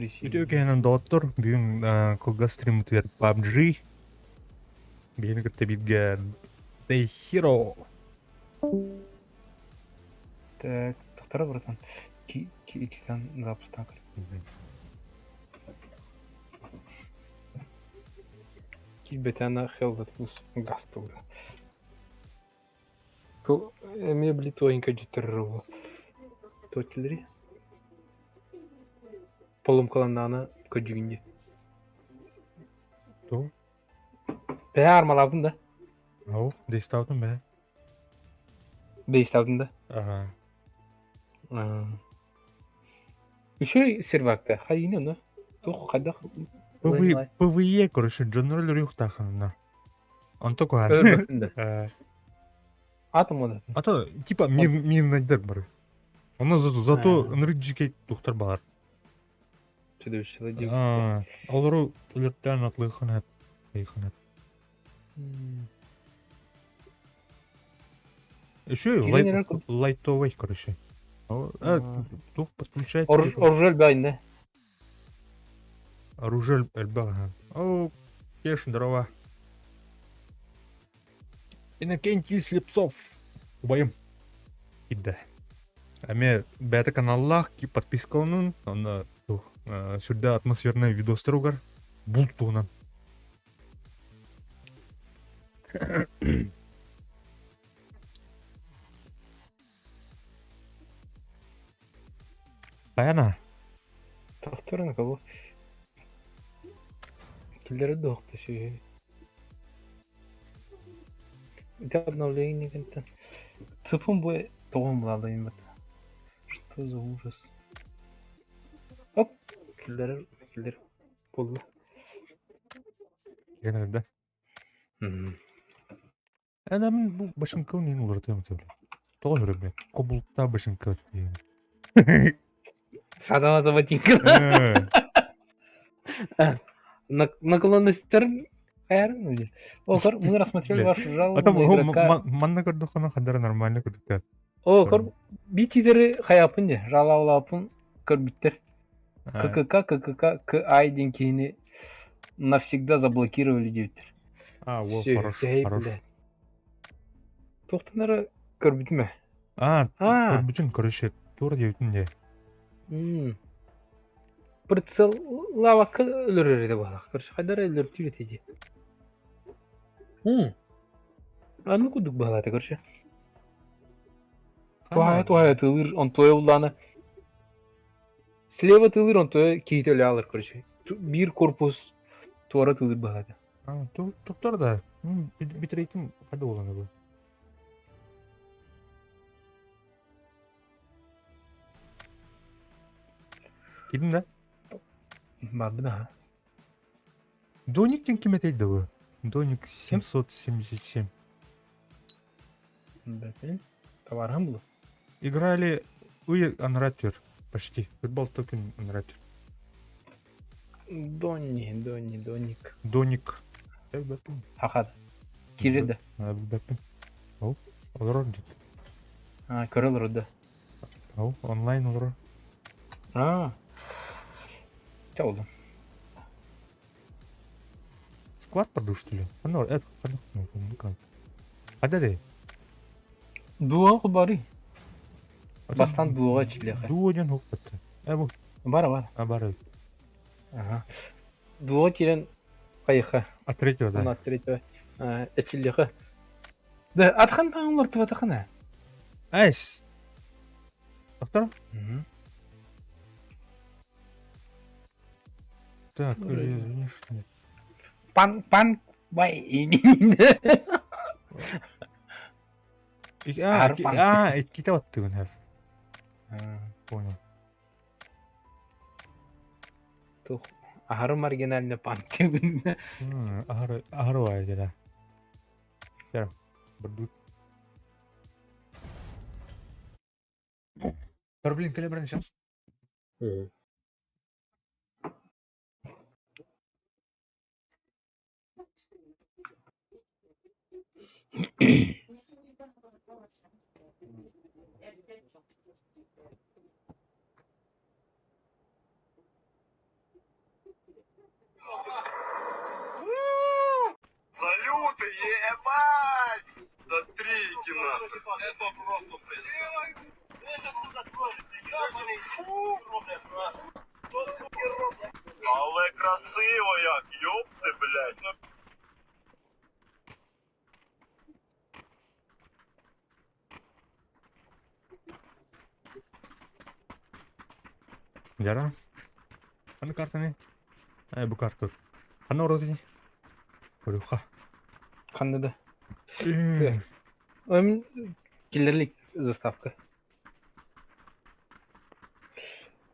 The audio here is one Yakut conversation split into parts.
Үтүө киһинэн доҕоттор, бүгүн кылгас стриммытыгар PUBG биһини кытта бииргэ The Hero. Так, тохтора братан. Ки икстан запустан көр. Килбэтана хеллат ус гастура. Бу эмиэ били туойунка дьүттэрэр уол. Туотилери полумкаланнаҕына көрдьүгүн дии. Тугу? Бэйэ армалаабытым да? Ол, дестаутум бэйэ. Бэйстаабытым да? Аха. Үчүгэй сервакта хайыны ону? Туох хайдах PV, PvE, короче, дьоннор өлөрүөхтаахына. Онто куһаҕан. Өлөрбөккүн да. Атом ода. А то типа мир мирнайдар бары. Ону зато зато ынырык дьикэй тухтар баар. Чудовище дии. Олору өлөртөөн атлыаххын сөп. Ыйыаххын сөп. Еще лайтовый, короче. Тух подключается. Оружие элбэҕин да. Оружие элбэх аһа. О, Кеш, здорово. Иннокентий Слепцов. Убайым. Киирдэ. Эмиэ бэйэтэ каналлаах подпискаланын, онно сүрдэ атмосферный видостар угар булт туһунан. Баяна. Тохторун кого? Киллери дуохта сүһү. Ити обновление кентен. Цыпым бу тоҕун булалайым бата. Что за ужас? Оп, киллерер, киллер булла. Кенерде. Ана мин бу башынка нин уларытыам этэ Тоҕо өрөбүн? Кобулта башынка диэн. Садама заботинка. Наклонностьтар хайарын О, мы рассмотрели вашу жалобу на игрока. Манна көрдөххүнэ хадара нормально көрдүктэр. О, көр битидери хайапын де, жалаулапын көрбүттэр. ККК, ККК, КА диэн киһини навсегда заблокировали диэбиттэр. А, во, хорош, хорош. Туохтан эрэ көрбүтүм ээ. А, көрбүтүн, короче, тур диэбитин дии. Прицел лавакка өлөрөр этэ буоллах. Короче, хайдара өлөртүүр этэ дии. Аны курдук баһылаата, короче. Туһаайа туһаайа тылыр, онтуойа уллаана Слева тылыр, онтуойа киһитэ өлө алар, короче. Биир корпус туора тылыр баһылаата. Тохтор да, битрейтим хада буолан бу. Ким да? Барбын аха. Доник диэн ким этэй да бу? Доник 777. Бэтин. Товарым булу. Играли ый анратер почти. Футбол токен анратер. Донни, Донни, Доник. Доник. Хахад. Кириде. Билбэппин. Ол, олорор дит. А, көрө олорор да. Ол, онлайн олорор. А. Чэ oldu. Склад продаю, что ли? Ну, это, Хада дей. Дуо кубары. Бастан дуоҕа ичилиэхэ. Дуо диэн хук бэтте. Э бу. Бар бар. А бар. Ага. Дуо киирэн хайыха. От третьего, да. От третьего. Эчиллиэхэ. Да, атхан таҥылар тубатахына. Айс. Доктор? Так, или извини, Пан, пан, бай, А, а, иккитэ баттыгын хэв. Понял. Тух, аһары маргинально пантыгын. Аһары, аһары бай дела. Сейчас, бурдук. Блин, кэлэ сейчас. Але красиво як, ёпти, блядь. Ну Дьара. Аны картаны. Э, бу карта. Ханна оротый? Көрүөххэ. Ханна да. Ым киллерлик заставка.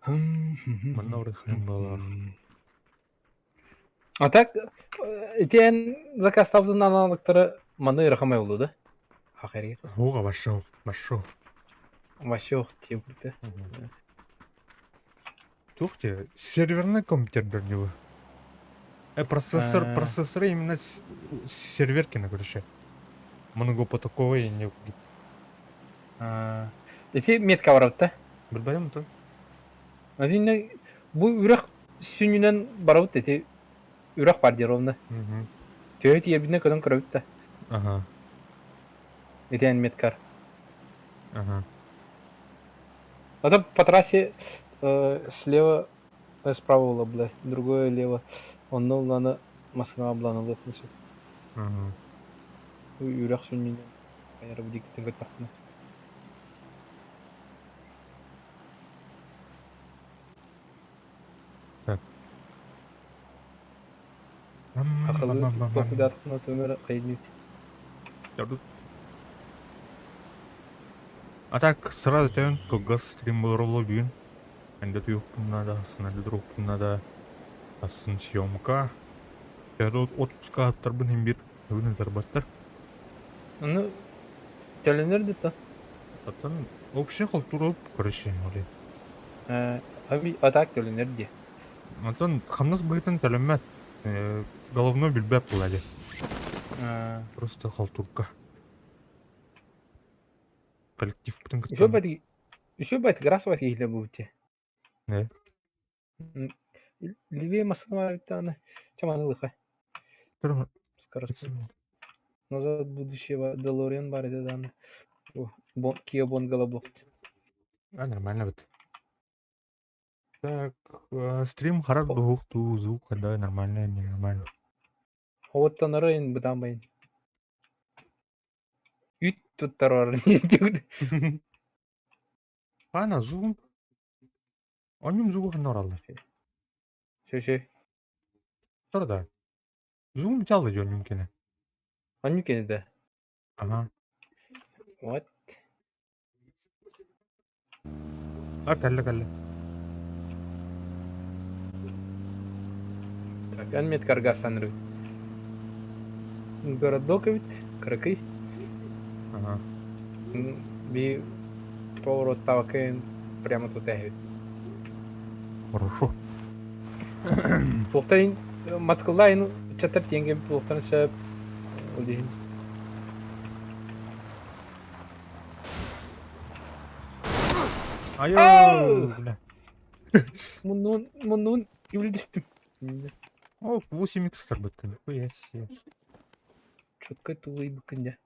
Манна орыхын буолар. А так, итиэн заказтабытын аналогтары маны ырахамай болду да? Хахерге. Ууга башшоох, башшоох. Вообще тиэбитэ. Туох те, серверный компьютер него. Процессор, процессор именно серверкина, короче. Многопотоковый не. Ити метка барабыт да? Билбэтим то. Итиннэ бу үрэх сүнньүнэн барабыт ити үрэх бар дии ровно. Төһө тиийэрбитинэн көтөн көрөбүт да. Ага. Ити эн меткар. Ага. Это по трассе слева, справа было, бля, другое лево. Онно уланы массыынаҕа былаанылыахпын сөп. Үрэх сүнньүнэн хайара бу диэкиттэн көттөхпүнэ. Так. Акылы толкуйдаатахпына төмөр хайдыы. А так сразу төн кылгас стрим болор бүгүн. Энде туйукпун надо, астын другпун надо. Астын съемка. Төһө отпуска аттарбын иһин бир бүгүн ытарбаттар. Ну, төлөнөр да Оттон вообще холтуруп, короче, оли. А так төлөнөр дии. Онтон хамнас быһыытын төлөммөт. Головной билбэт буолла дии. Просто халтурка. Коллективпытын кытта. Еще бать, еще бать грасовать киһилэ буути. Не? Левее массыына чаманылыха. Скоростной. Назад будущего Делориан бар edi даҕаны. Киа Бонгала буолбут. А, нормально вот. Так, стрим харар дуһук туу звук да нормально, ненормально. Оттонору ин бытаан Үт туттарар Ана зугум. Онньум зугу ханна ораллар. Шө-шө. Тур да. Зугум чалды дьонньум кene. Онньу кэннэ Ага. What? А, кэллэ кэллэ. Так, эн медкарга станырбыт. Городок эбит, кыракый. Ага. Би повороттаабаккын прямо тут эһэбит. Хорошо. Туохтан Москвалаайын ыччаттар тиийэн туохтан сөп ол иһин. Айоо, бля. Муннун, муннун үлдүстүм. О, 8 х тарбыттын. Нихуя себе. Четко тулуйбуккун дьэ.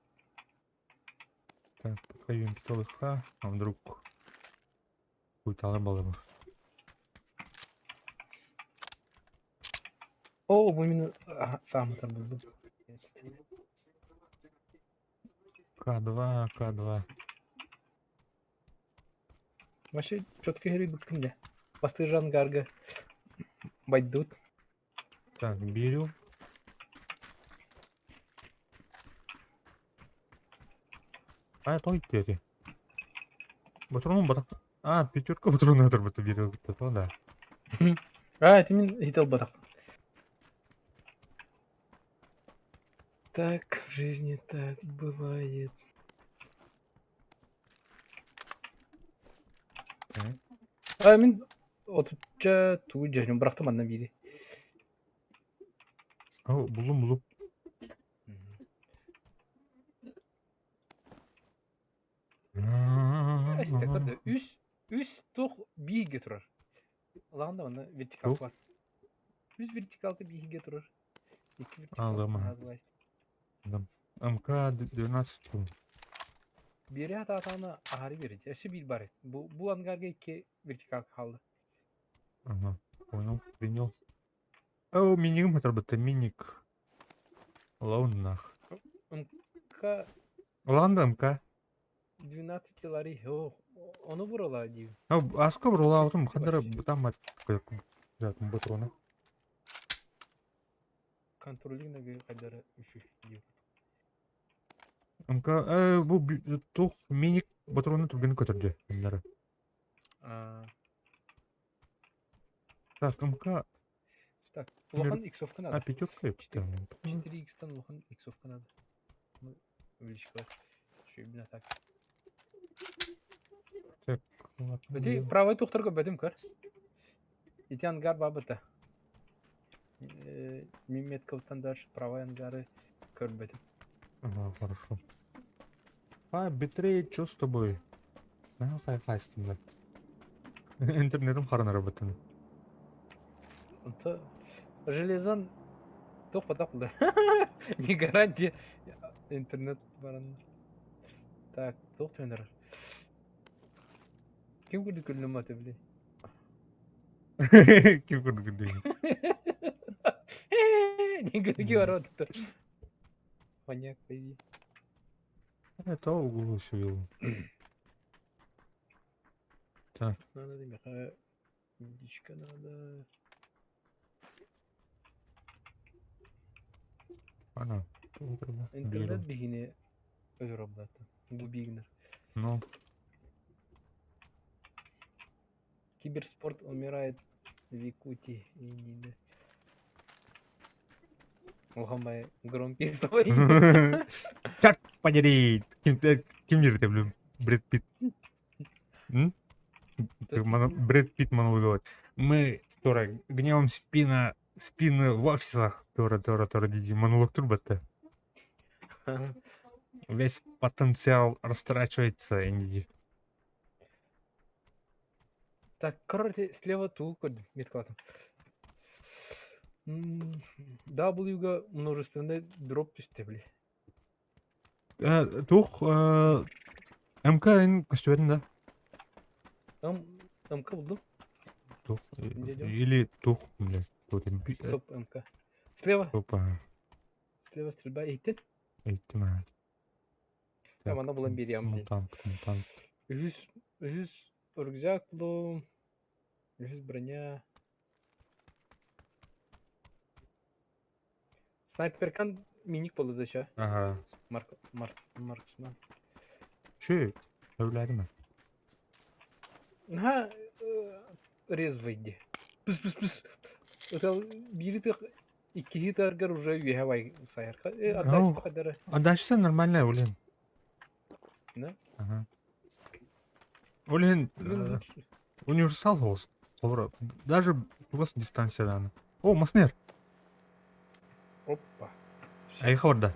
Так, пока ха, а вдруг куйталар балыбы. О, бу мин сааматар булдум. К2, К2. Вообще четко иһэрийбиккин дьэ. Бастыыр ангарга байдыбыт. Так, беру. А, той эти. Батрон батак. А, пятерка патронов бата берил то да. А, это мин иһитэ ылбатах. Так в жизни так бывает. А мин отучча тугу дьөһүнүн бырахтым манна биири. О, буллум буллум. Эстэ көрдө үс үс туох бииргэ турар. Улахан да манна вертикалка бар. Үс вертикалка бииргэ турар. Икки вертикалка Аллама. МК 12. Биэри атаатаҕына аһары биэрдэ. Өссө биир баар. Бу ангарга икки вертикалка хаалла. Ага, понял, принял. О, минигым хатарбыта, миник. Лауннах. МК Улахан да МК. 12 лари. О, ону бурула диибин. Аска бурулаабытым, хандара бытааммат патрона. Контролинг хайдара үчү диир. МК бу туох миник патроны түргэнник көтөрдө хандара. Так, МК Так, улахан иксовка А надо. пятерка 4 икстан улахан иксовка надо. Ну, увеличивать. Еще именно так. Так, Ити правый тухтарга бөтүм көр. Ити ангар бабыта. Мин меткалыттан дальше правый ангары көрбөтүм. Ага, хорошо. А, битрейт, что с тобой? На, хай хайстым да. Интернетим харанара бытын. Онто железон туох поток да. Не гарантия интернет баран. Так, туох түһэн Ким курдук күллүм аты били? Ким курдук күллүм? Не күлүгү барып атыттар. Маньяк, пойди. Это углу свел. Так. Надо меха Водичка надо. Ана. Интернет бигини өлөр Бу бигнер. Ну. Киберспорт умирает в Якутии. И Улахамай громкие слова. Черт подери! Ким, ким диир блин? Брэд Питт. М? Брэд Питт монологовать. Мы, Тора, гнем спина, спины в офисах. Тора, Тора, Тора, диди, монолог турбата. Весь потенциал растрачивается, инди. Так, короче, слева тулку меткалатым. W-га множественный дроп түстэ, били. Тух, МК көстүбэтин да? МК булдум. Тух, или тух, блядь. Стоп, МК. Слева. Опа. Слева стрельба. Иһиттин? Иһиттим аа. Манна булан биэриэм дии. Мутант, мутант. Үһүс, үһүс рюкзак буллум. Үһүс броня. Снайперкан миник буолла да ча. Ага. Марк, Марк, Марксман. Чү, сөбүлээтим Наһаа резвый дии. Пыс пыс пыс. Это биири иккиһи тыаргар уже үөһэ бай сайар. Отдача хадара. Отдача нормальная, блин. Да? Ага. Блин, универсал голос. Даже у дистанция даны. О, Маснер. Опа. Айха барда.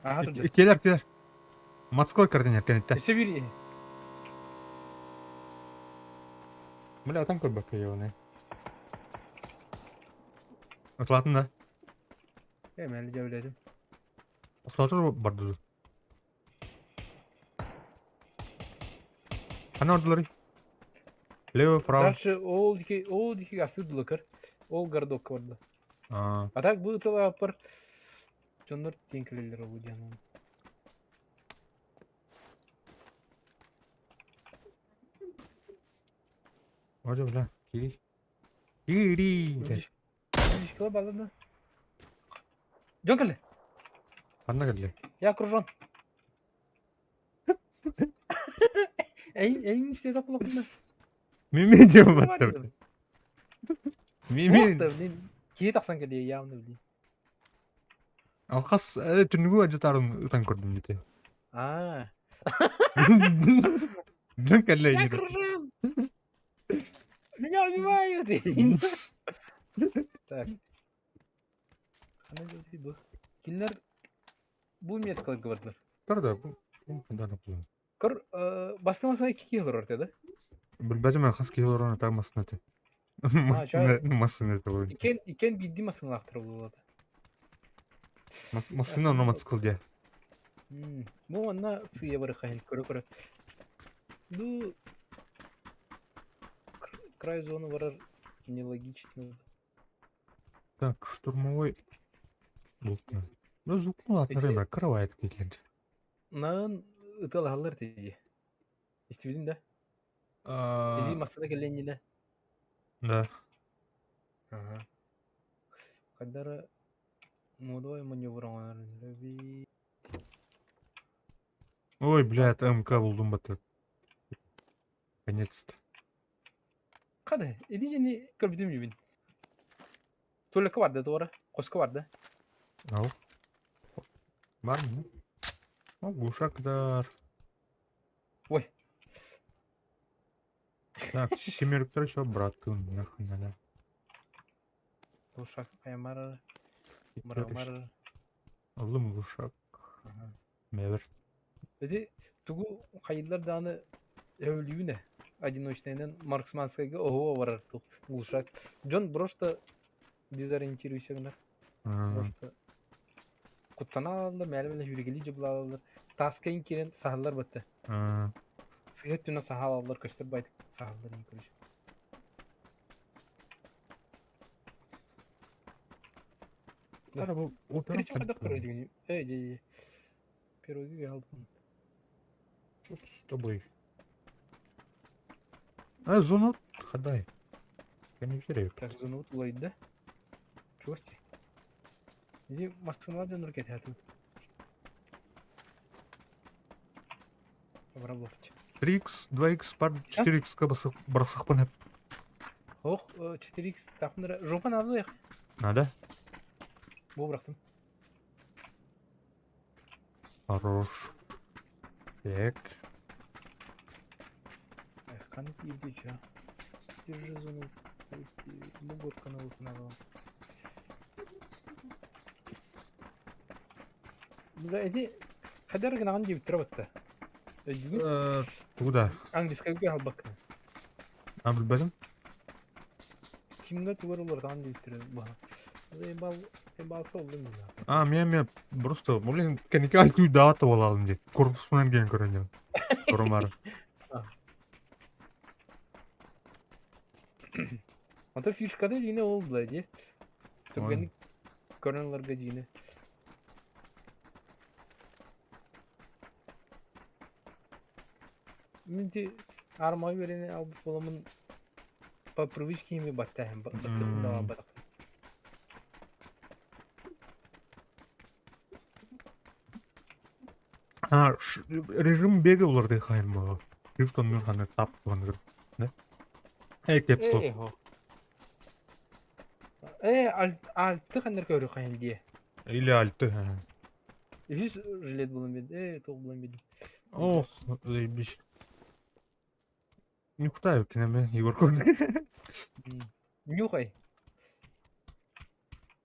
Ага, Келер, келер. Мацкал картинер кенетте. Өссө биир Бля, там көрбөккө ебаный. Ытылатын да. Эмэл дьэбилэтим. Охтотор барды. Хана ордулары? Лево, право. Дальше ол дики ол дики астыр дулыкыр. Ол городок барда. А, А так бу тыла аппар дьоннор тиэн кэлэллэр ол диэн. Ожо, бля, кири. Кири. Школа балына. Дьон кэллэ. Ханна кэллэ? Я окружен. Эй, эй, истэ таппылахпына. Мими диэн баттар. Мими. Да, блин. Киһи тахсан кэлиэ явно, блин. Алхас түннүгү ажытарын ытан көрдүм дите. А. Дьон кэллэ Я ини. окружен! Меня убивают! Так. Ханна дьэ бу. Кинилэр бу меткаларга бардылар. Көр да, бу ханна булун. Көр, бастың масына икки киһи олорор да? Билбэтим хас киһи олорон атар массына этэ. ча- Массына этэ ол. Иккен, иккен биирдии массыналаахтар буолуо. Массына онно мотоцикл дии. Бу манна сыыйа барыххайын көрө-көрө. Бу край зоны барар нелогично. Так, штурмовой лук. Ну, звук, ну ладно, Эти ребра, кровать китлер. наын ыталаһаллар дии. Истибитин да? Илии А, массана кэллэннинэ. да. Ага. Хаддара модовой маневр оҥорор. Ой, блядь, МК булдум бата. Конец-то. Хады, илиини көрбүтүм дьүбүн. Туолекка барда туора, хоско барда. Ау. Бар ма? О, глушак-дар. Ой. Так, семерка еще братку нахуй надо. Глушак аймар, Пятерочка. мрамар. Алым глушак. Мевер. Ити тугу хайыллар дааны өбүлүүнэ одиночныйынан марксманскайга оһуо барар глушак. Дьон просто дезориентируйся гынар. Просто куттана алаллар, мээлэ хүригили дьыбылаалалар. Тааскайын киирэн саһаллар батта. Сыһыт түнэ саһалаллар көстөр байтык саһаллар ин көрүш. Ара бу опера Короче, хайдах көрөдүгүн? Эй, дии. Пироги алдым. Что с тобой? А, зону хадай. Я не верю. Так, зону улайда. Чувствуй. Иди массыналар дьон ракет Обработать. 3х, 2х, пар 4х барсахпан. Ох, 4х тахмыра. Жопа надо их. Надо? Бу бырахтым. Хорош. Так. Эх, ханнык иирдии чё. Держи зону. Бу горканы ылытынабын. Да, эти хадar гынаҕын диэбиттэрэ батта. Өйдүүгүн? Туда. Английскайга халбакка. А, билбэтим. Кимҥэ тугар уларытаҕын диэбиттэрэ баһа. Бал балса олдум дии. А, мен просто, блин, кэнники альтуй даата буолалым диye. Корпусунан диэн көрөн Корумар. Ата фишкада дьиҥэ ол була дии. Түргэнник көрөн ыларга дьиҥэ. Мин ити аармаҕа үөрэнэ албыт буоламмын по привычке ими баттааһын баттыахпын да баҕарбатахпын. А, режим бега улардыхайм было. Шрифтон ханы тап да? Эй, кепсо. Ээ, хо. Ээ, альты ханнар көрү хайын дии. Или альты. Үһүс жилет булан бит. Ээ, туох булан бит. Ох, заебись. Нюхтаю кинеме, Егор Корник. Нюхай.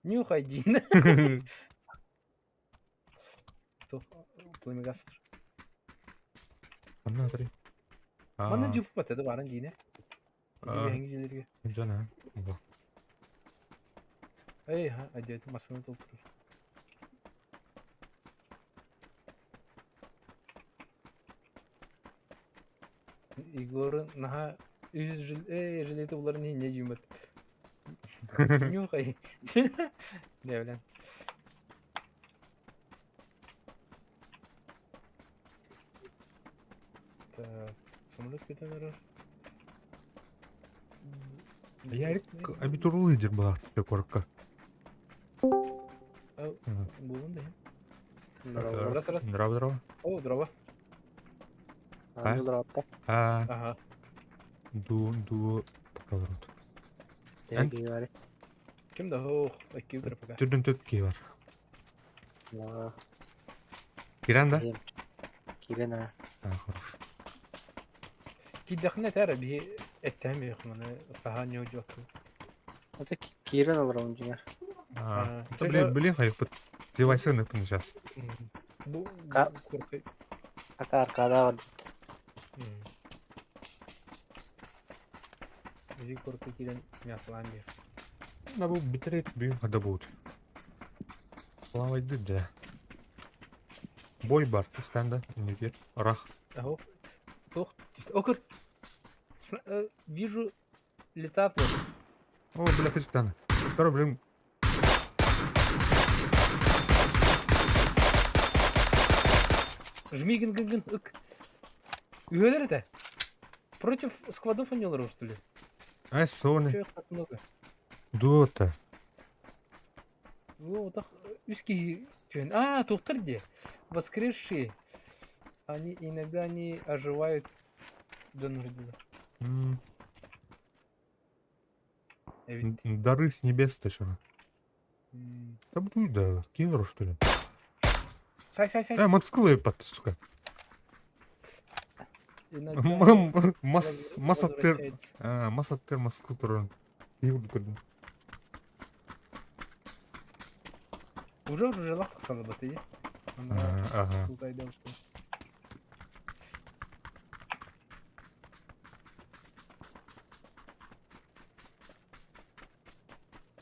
Нюхай диин. Туох пламегастр. Анна три. Манна дьуппат это баран диинэ. Дьиэлэргэ. Жана. Эй, ха, одет массыына толтурur. Егор наһаа үс жилети буларын иһин не дьиимэт. Нюхай. Не билэн. Так, самолет көтөн эрэр. Ярик абитурлы дир была корка. Буолун да. Здорово. Раз, раз. Здорово, здорово. О, здорово. А, здорово. А, Ага. ду, ду, пока Говори. Ким да ох, икки пока. Түрдөн төт бар. Да. Киран да? Кирен, а. А, хорош. Киддахна тара биһи эттэм маны саха ньоожуотту. Это Кирен алраунд дьиҥэр. А, блин, блин, хайпыт. Девайсы сейчас. Бу куркай. Ака аркада бар. Изи куркай кирен мясолаан диир. На бу битрейт бүйүн хада будет. Плавать да. Бой бар, стенда, иннигер. Рах. Ого. Туох Окыр. Вижу летаплы. О, бля, кыстан. Второй, блин. Жми гын гын гын ык. Үһөлөр этэ. Против сквадов они олорор, что ли? Ай, соны. Чё их так много? Дуота. Ну, так үс киһи түһэн. А, туохтар дии. Воскресшие. Они иногда они оживают дьон родила. Эбит. Дары с небес точно. М. Да буду да, киллер, что ли? Сай, сай, сай. Э, мотоциклы под, сука. Иногда они Мас, масаттер, возвращаются. масаттер маскутер. Көрдүм. Уже уже лах салабаты. Ага.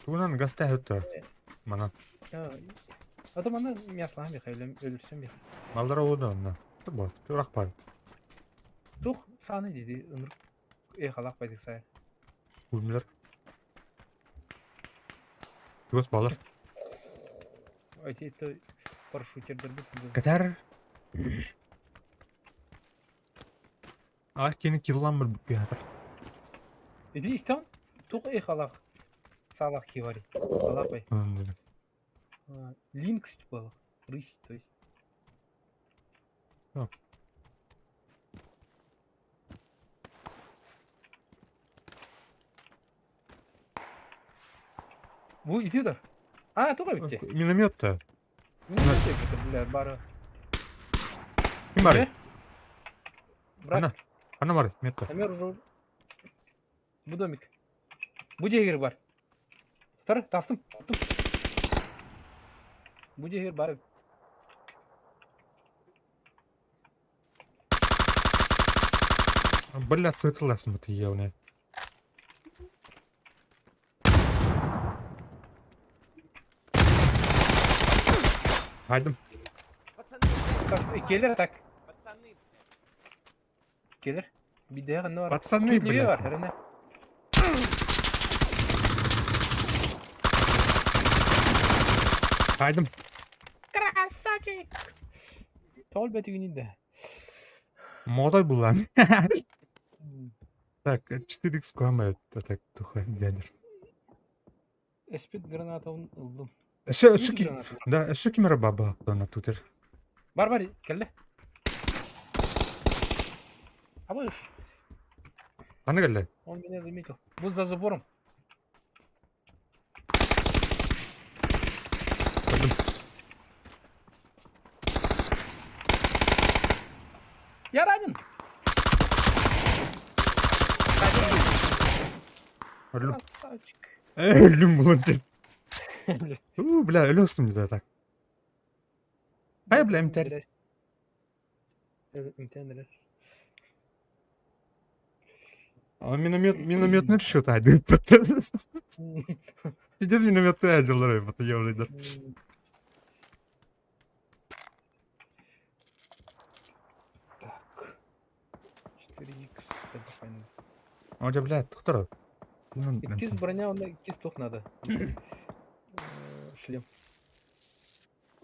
Тугунан гаста өттө. Мана. А то мана мяслаһан Михаил өлүрсөм бих. Малдара ода онна. Бу, турак бар. Тух сааны диди ынырык эхалах байдык сай. Күлмилер. Тугас балар. Эти это парашютердер бит. Катар. А кени киллан бір бүкпе хатар. Иди истан тух эхалах салах кивари. Алах бай. Линкс типа рысь, то есть. Бу ити А, туга битти. Миномет-то. Миномет это, бля, бары. Ким бар? Брат. Ана. Ана бар, метка. Амер уже. Бу домик. Бу дегер бар. Тар, тастым. Бу дегер бар. Бля, цытласым это явно. Хайдым. Так, келер так. Пацаны, Келер. Бидэҕэ онно бар. Пацаны, Түллүгэ блядь. бар, эрэнэ. Хайдым. Красавчик! Тоҕо бэтигиний да. Модай была. Так, 4х куама это так туха дядер. Эспит гранатабын ыллым. Өссө Үс өссө ки граната. да өссө кимера баба на тутер. Бар бар кэллэ. Абыш, Аны келле. он меня заметил. Был за забором. Көрдүм. Я ранен! Өлүм. Красавчик. Өлүм булан дед. У, бля, өлөстүм да так. Ай, бля, эмтер. Эмтер. А миномет, минометный счет айды. Сидез минометты айдылар бата явлайдар. Так. 4х. Это файно. Ожа, бля, тоқтар. Иккис броня, онно иккис туох надо. Шлем.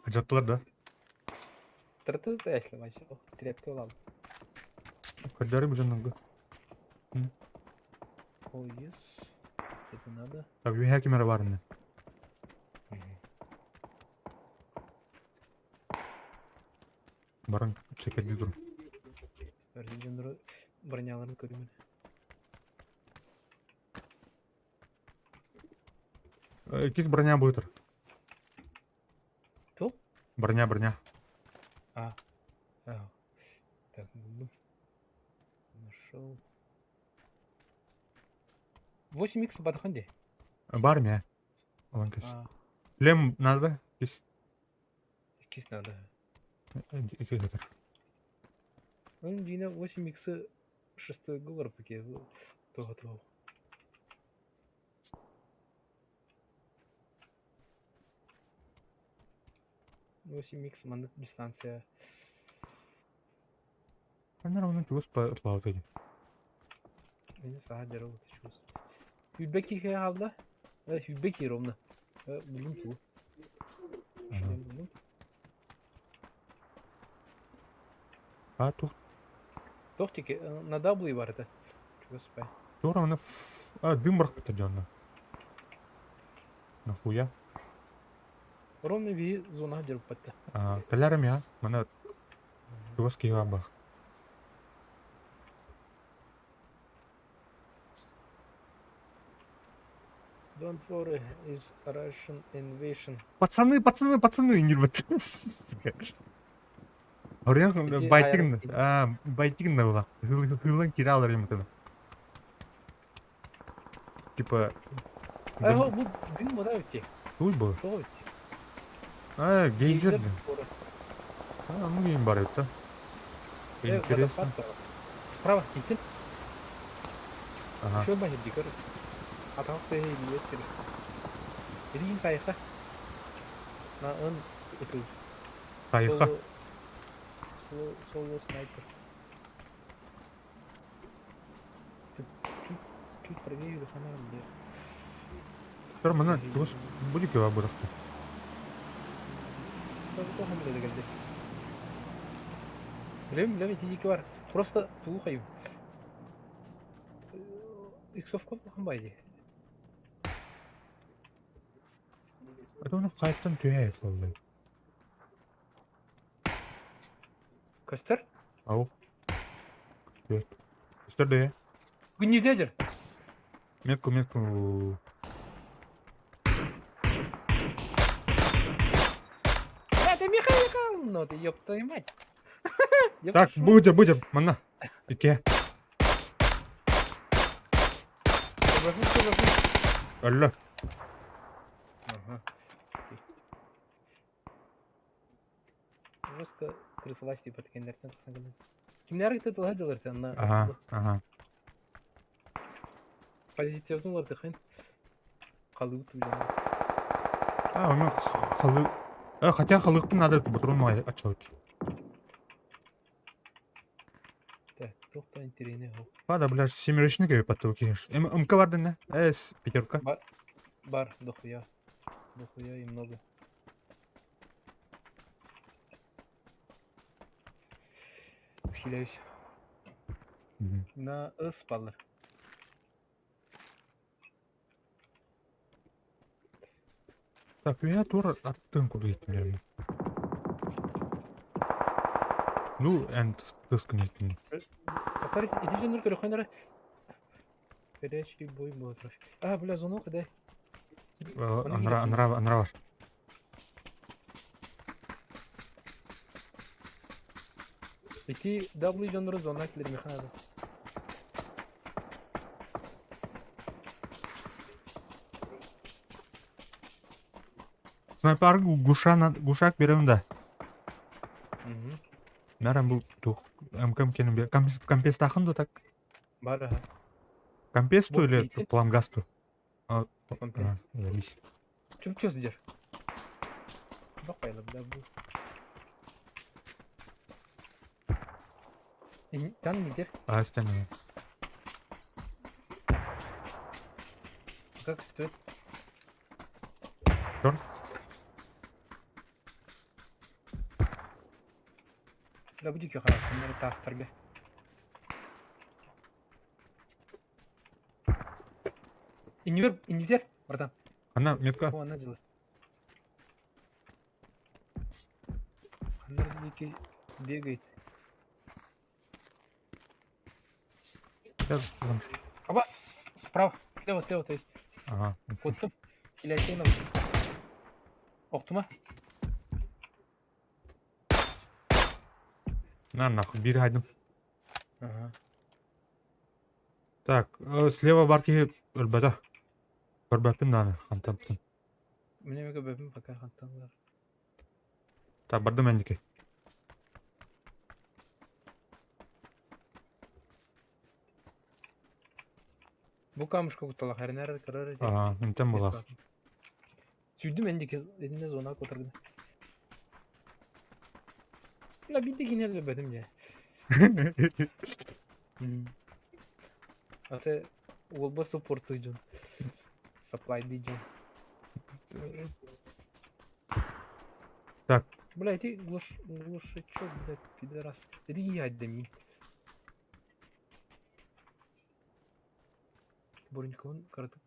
Жаттылар да. Траты шлем, а тряпки ылам. Көрдөрүм жаныңгы. О, yes. Это надо. Так, үйе кемера бар міне. Баран чекерди тур. Броняларын көрүмүн. Кис броня будет. Ту? Броня, броня. А. А. Так, булдум. Нашел. 8х батхан де. Бар ме. Алан кис. А, Лем надо? Кис. кис надо. Ити жатыр. Ну, дина 8х шестой говор паке. Того того. 8x маннык дистанция. Ханна равно чугас плавать эти. Мені саха дьарыл чугас. Сүүрбэ киһи хаалла. Сүүрбэ киһи ровно. Булум туу. Булум. А тух Туох тики на W бар этэ. Чугас бай. Туох равно а дым бырахпыттар дьонно. Нахуя? Ровно ви зона дьарыппатта. А, кэлэрим я. Мана чугас киһи баар. Don't worry, is Russian invasion. Пацаны, пацаны, пацаны, не Сука. Орыйан Ити байтыгын, айар а, байтыгын да була. Хылын кире алар юм Типа, Айго бу дым бара өтте. Туй бу. Тоҕо өтте. А, гейзер. Гейзер скоро. А, ну им бар это. Интересно. Водопад бар. Справа китин. Ага. Еще бахер дикар. Атақ тыһы илиэт кири. Илиин сайха. На ын ытыл. Сайха. Соло соло соло снайпер. Чуть чуть чуть правее или хана бля. Төр мана чугас будет кева бырахты. Тоҕо билэ кэлди. Билем билем ити бар. Просто тугу хайым. Иксовка байды. Это оны қайттан түйе салды. Көстөр? Ау. Көстөр. Көстөр де. Күннеде жүр. Метку, метку. Это Михаил, ну ты ёб твою мать. Ёб Так, твою будем, будем. Мана. Ике. Алла. Ага. Жестко крысалась типа такендерден тахсан кэлэн. Кимнэр кытта тылha дьалар на Ага, ага. позитивный лардыхын. Халыбыт билен. А, у меня халы... А, хотя халыкпын надо бутрун май ачать. Так, тохта интересный хо. Ладно, бля, семерочный кебе потолки. МК барды не? С, пятерка. Бар, бар, дохуя. Дохуя и много. Хиляюсь. На С баллар. Так, я тур аттын куду иттим Ну, энд тыскын иттим. Повторить, иди же нурка, рухайнара. Горячий бой был. А, бля, зону куда? Анра, анра, анра ваш. Ити W жоннору зона килер механада. Снайпер гуша, гушак берем да. Угу. Нарам бу тух МКМ кеним бер. Компес тахын да так. Бар, ага. Компесту Бу или ити. пламгасту? А, Компес. а, заебись. Чүп чөс дер. Бак бля бу. Там не дер. А, остальные. Как стоит? Чёр? Да буди кё хорошо, наверное, тастерге. Инвер, инвер, братан. Она метка. О, она делает. Она дикий бегает. Сейчас, потому что- Аба, справа, слева, слева, то есть. Ага. Коттум. Или отсюда. Охтума. На нахуй, бери один. Ага. Так, слева барки өлбөтө. Көрбөппүн дааны, хантан. Мне мега бэбим пока хантанлар. Так, бардым эндики. Бу камушка кутала харинар карар. Ага, интен булах. Сүйдүм эндики эдине зона котыргын. Бля, биирдэ киинэ өлөрбөтүм дьэ. Аты уолба суппортуй дьон. Саплайдый дьон. Так. Бля, ити глушачок, блядь, пидорас. Иди ядь мин. Буреньковын кыратык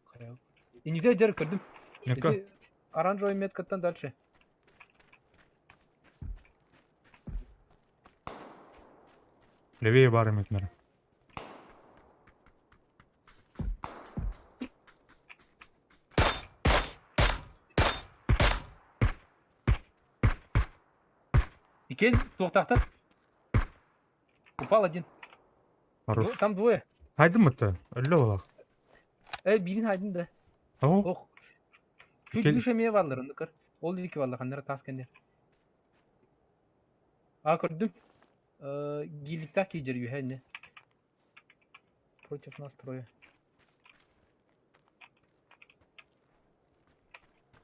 хайа. Инники дьэр көрдүм. Метка. Ити оранжевый меткаттан дальше. Левее баар эметнер. Иккен туохтаахтар. Упал один. Хорош. Там двое. Хайдым мытты. Өллө олақ. Э, биирин хайдын да. О, Ох. Чуть Кел- выше эмиэ бааллар оннук көр. Ол диэки бааллар ханнара таас кэннэ. А көрдүм. Гиликтаах киидэр үһэ иннэ. Против нас трое.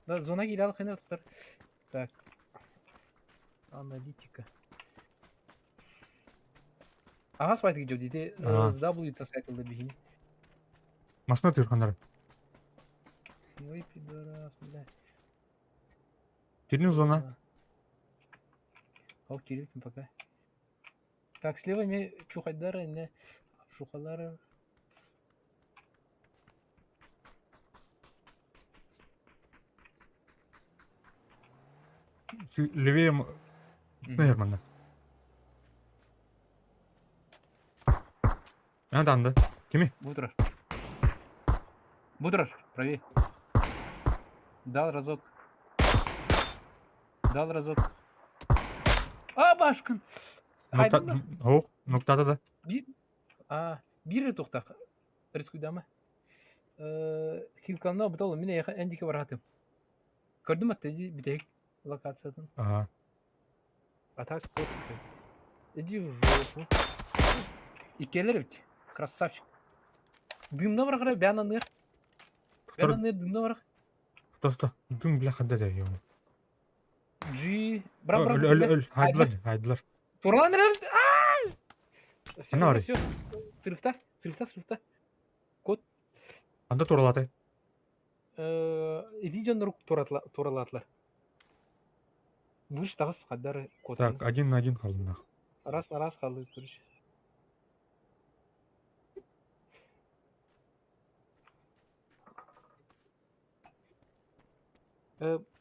Да, зона киирэ ханна тутар. Так. Аналитика. Ага, свайт идет, иди Ага. с W таскать бігини. Масына тырхандар. Ой, пидорас, бля. Кирни зона. Ал кирилкин пока. Так, слева ме чухайдары, не шухалары. Левее Наверное. А, да. Кими? Бутраш. Бутраш, правее. Дал разок. Дал разок. А, башкын! Нокта... Ох, ноктата да. Bir... А, бири тухтах. Рискуйдама. Хилканна бутал мине яха эндике баратым. Көрдүм атты битек локациятын. Ага. А так кот. Иди в жопу. Иккелер ведь. Красавчик. Дымна барахара бяна ныр. Бяна ныр дымна барах. Сто, Дым бляха да я. G. Бра бра. Өл өл өл хайдылар, хайдылар. Турлан эр. Ана ори. Сырыфта, сырыфта, сырыфта. Кот. Анда туралаты. Иди жон рук туралатлар. Выше тагыс каддар кот. Так, один на один қалдым. Раз на раз қалды, короче.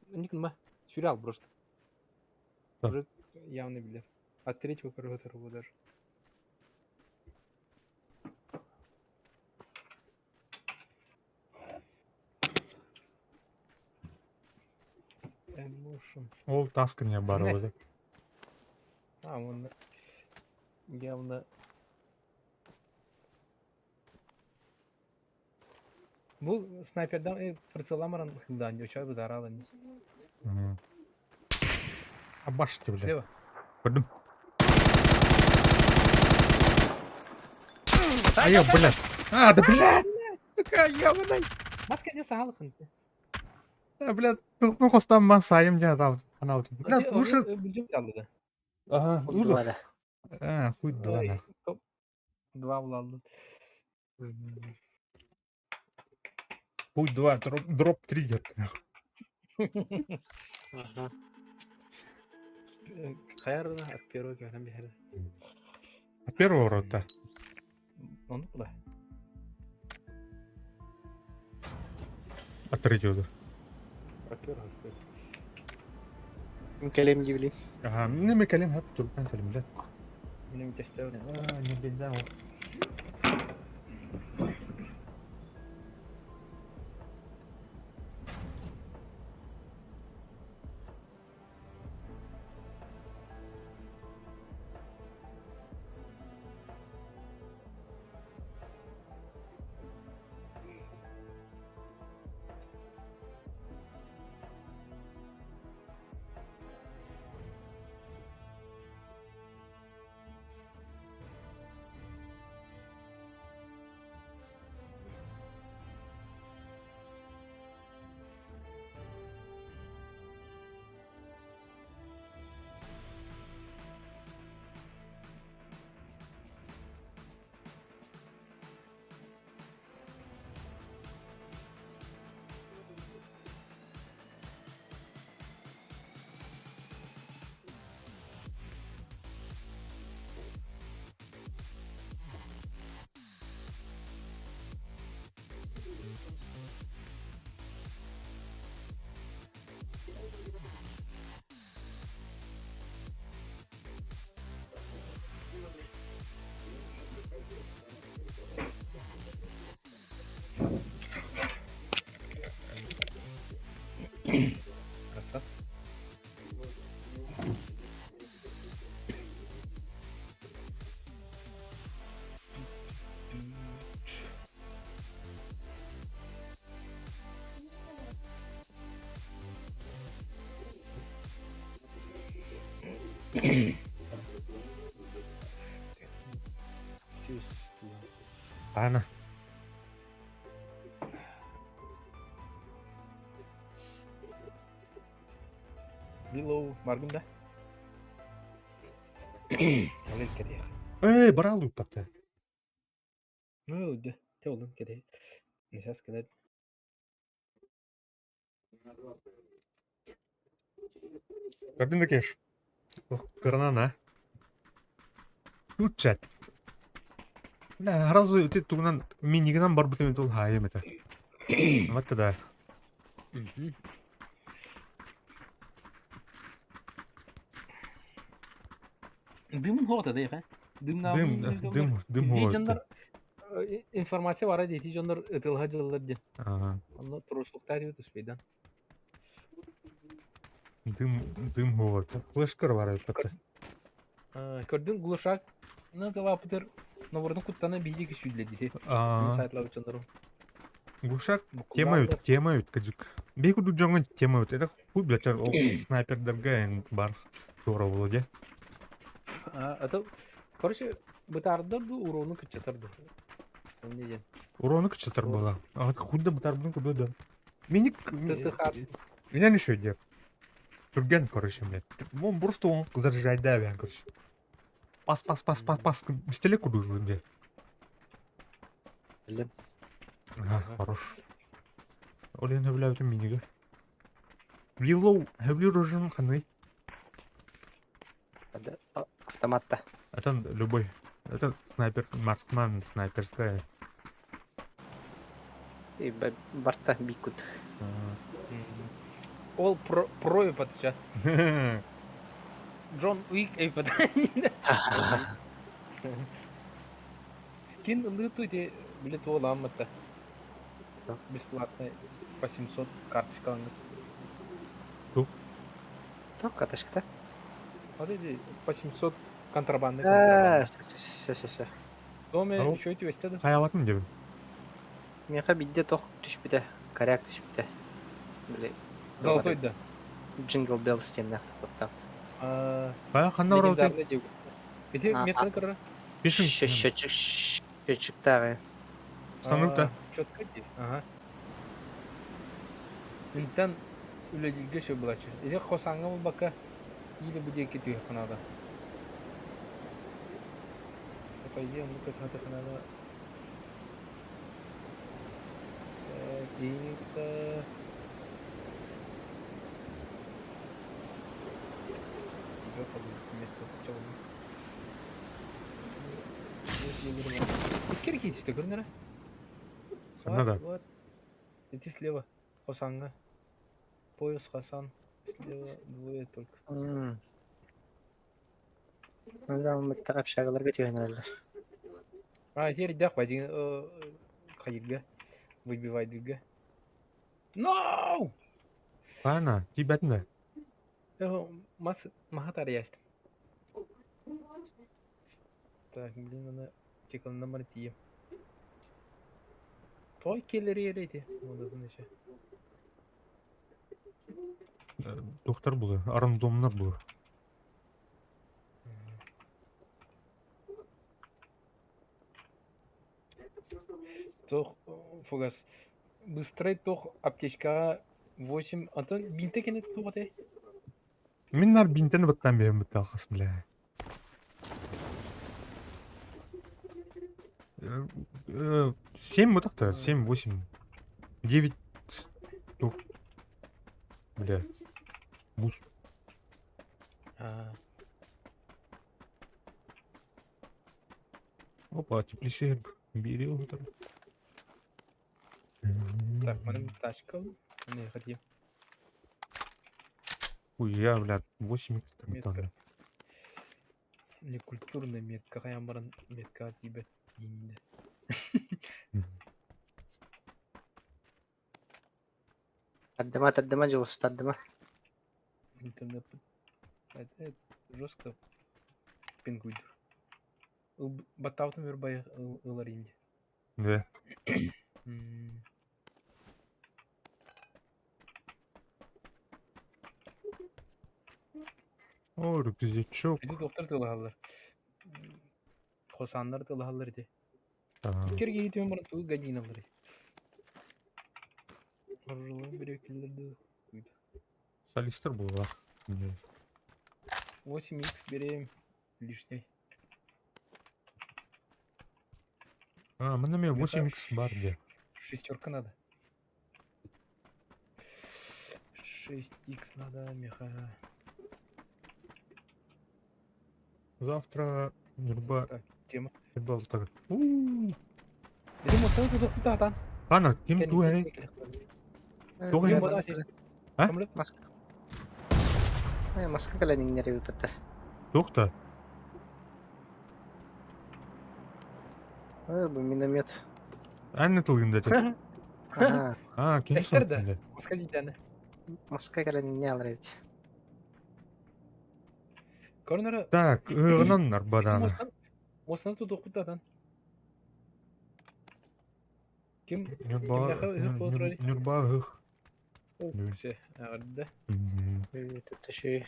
Ник ма, сюрял просто. Да. Уже явно билет. От третьего первого второго даже. Emotion. Ол таскы не бар Не. ол. А, он явно... Бу снайпердан прицеламаран хылдан, оча быдаралы. Абашты, бля. Слева. Көрдүм. Ай, бля. А, да, бля. Такая ебаная. Маска не сагалыкын. А, бля, ну хостам ман сайым я там. Она бля, лучше. Бүлдүм алды да. Ага, лучше. Два, да. А, хуй два Ой, нахуй. стоп. Два булалды. Хуй два, дроп, дроп три где-то нахуй. Ага. Хайарда от первого килограмм бихер. От первого рота. Он куда? От третьего. Да. От первого. Кэлем дивли. Ага, не мы калим, хап, туркан калим, бля. Мне тестер. А, не беда. Ана. Билоу, баргын да? Ол кэтиэх. Эй, барал ыыппатта. Ну, да, те олун кэтиэх. Сейчас кэлэр. Көрдүн да кеш. Кырынан, а? Тут чат. Бля, сразу ты тугунан минигынан барбытым тул хаайым это. Вот тогда. Дымын хоҕото да э? Дым, дым, дым дьоннор информация бара дии дьоннор ытылха дьыллар диэн. Онно туруслуктаа диэбит успейдан. Дым, дым хоҕото. Флешкар бар эбит. Көрдүн глушак на тылаапытыр новордун куттана биһиги сүүллэ дии. Сайтлабыт дьоннору. Глушак тема үт, тема үт кыдьык. Бей курдук дьоҥҥо тема үт. Это хуй, блядь, ол снайпердарга бар туора буолуо дии. А то, короче, бытаардар ду урону кыччатар ду. Эмне диэн. Урону кыччатар буола. А хуй да бытаарбын курдук да. Миник меня еще дип. Түргэн, короче, блядь. Он просто он заряжает, да, короче. Пас, пас, пас, пас, пас. Пистолет курдук, блядь. Билим. Ага, хорош. Ол иһин сөбүлээбитим минигэ. Виллоу сөбүлүүр оружием ханный? Автоматта. Это любой. Это снайпер, марксман, снайперская. Барта бикут. Ол про про ипатча. Джон Уик эйпат. Скин ылыы те били туоламмыта. Бесплатный по 700 карточкаланыт. Тух. Тух карточката? Вот эти по 700 контрабанды. А, все, все, все. Доме еще эти вестеды. Хайалатын дебин. Миэхэ биирдэ тох түспүтэ, коряк түспүтэ. Били Золотой да. Jingle Bells диэннээх туттан. А, ханна барабыт? Ити метканы көрөр. Пишем. Счетчик счетчиктааҕы. Станок-то. Четко дии. Ага. Интан үлэлииргэ сөп булааччы. Ити хосааҥҥа булбакка или бу диэки түһүөххэ наада. По идее, оннук көтүһэ наада. Так, Икки киитите көрүнэрэ. Ханна да? Вот. Иди слева. Хосанга. Пояс Хасан. Слева двое только. Общагаларга түһэнэрэллэр. А, теперь дях пойди хайырга. Выбивай дыга. No! Ана, тибэтинэ. Мас махатар ясть. Так, блин, она текална мартия. Той келлери эти. Модатын еще. Доктор булы, рандомнар булы. Тох, фугас. Быстрей тох аптечка 8. Антон, бинте кенет тугате. Мин нар бинтен баттан бэйэм быттаахас бля. Семь вот так-то, семь, восемь, девять, тух. Бля. Буст. Опа, теплише берил. Так, маным тачка. Не, хотим. Ой, я, бля, 8 Метка. Некультурная метка. Хайан баран метка тибет. Тардыма, тардыма, Дьулус, тардыма. Интернет. Это жестко пингуйдур. Баттаутын бир ылар инде. Да. О, рюкзачок. Ити доктор тылаһаллар. Хосаннар тылаһаллар ити. Иккер киһи түһэн баран тугу гадиналлар. Оржолон бүрөкүллэр дуу. Солистер буолла. 8 х берем лишний. А, манна мен 8 х бар де. Шестерка надо. 6х надо, меха. Завтра Нюрба Так, тема. Нюрба так. Били мостаны тутуктаатан. Ана, ким туу эри? Туох эри? А? Маска. Маска кэлэн иҥнэри ыыппыта. Туох да? Ой, бу миномет. Анна тылгында тет. Ага, А, ким Эстер да. соттунда? Маска дийтаны. маска кэлэн иҥнэ алар эбит. Корнера Так, ыгынан нарбадана. Мостаны тутуктаатан. Ким Нюрба Кимнеха ыһык буолар? Нюрба ыһык. Все, аҕырда. Төшүй.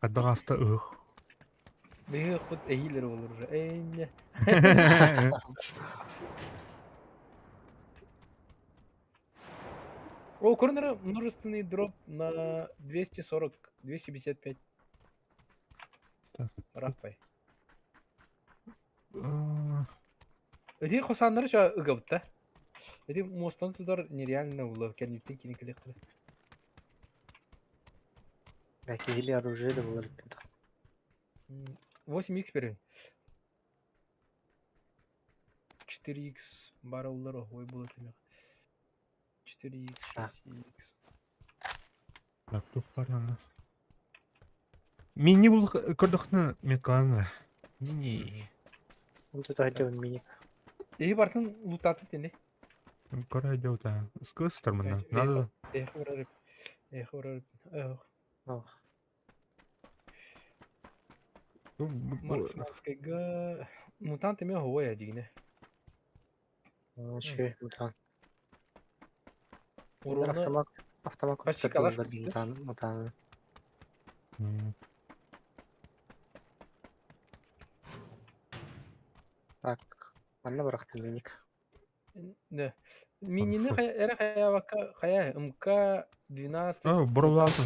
Аддагаста ыһык. Биһиги ыһыкпыт эһиилэр буолар уже. Энне. О, корнера множественный дроп на 240, 255. Так. Раппай. Эти хосаннары ша ыгабытта. Эти мостан тутар нереально было. Кэнниттен кини кэлиэхтэрэ. Киһили оружие да булар эбит. 8х берем. 4х бара улар ой было тимэх. 4х, 6х. Так, тух барана. Мини бул көрдөхнө меткалана. Мини. Тут хотел мини. Эһи бартын лутаты тени. Көрө дьоута. Скыстар мына. Надо. Эхи барар. Эхи барар. Ох. Марксманскайга мутант эме хоя дигине. Үчүгэй мутант. Уруна Автомат автомат Почти курдук калаш булар курдук. мутант мутант. Так, манна бырахтым миник. Да. Минини Хорошо. хая эре хаябакка хая МК 12. А, боролаатым,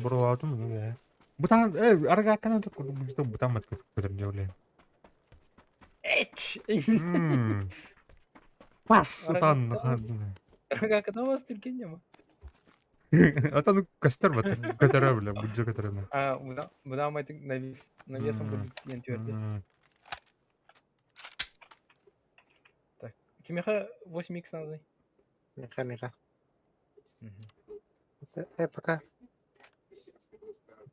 боролаатым. Бутан, аргааккана бутан мат көтөр дьоле. Эч. Пас, атан. Аргааккана вас түркен ма? Атан костер бат, көтөрө биле, буджа көтөрөнө. А, мына мына майтын навес навесом будет диэн түөрдэ. Так. Кимеха 8х надо. Миха, миха. Пока.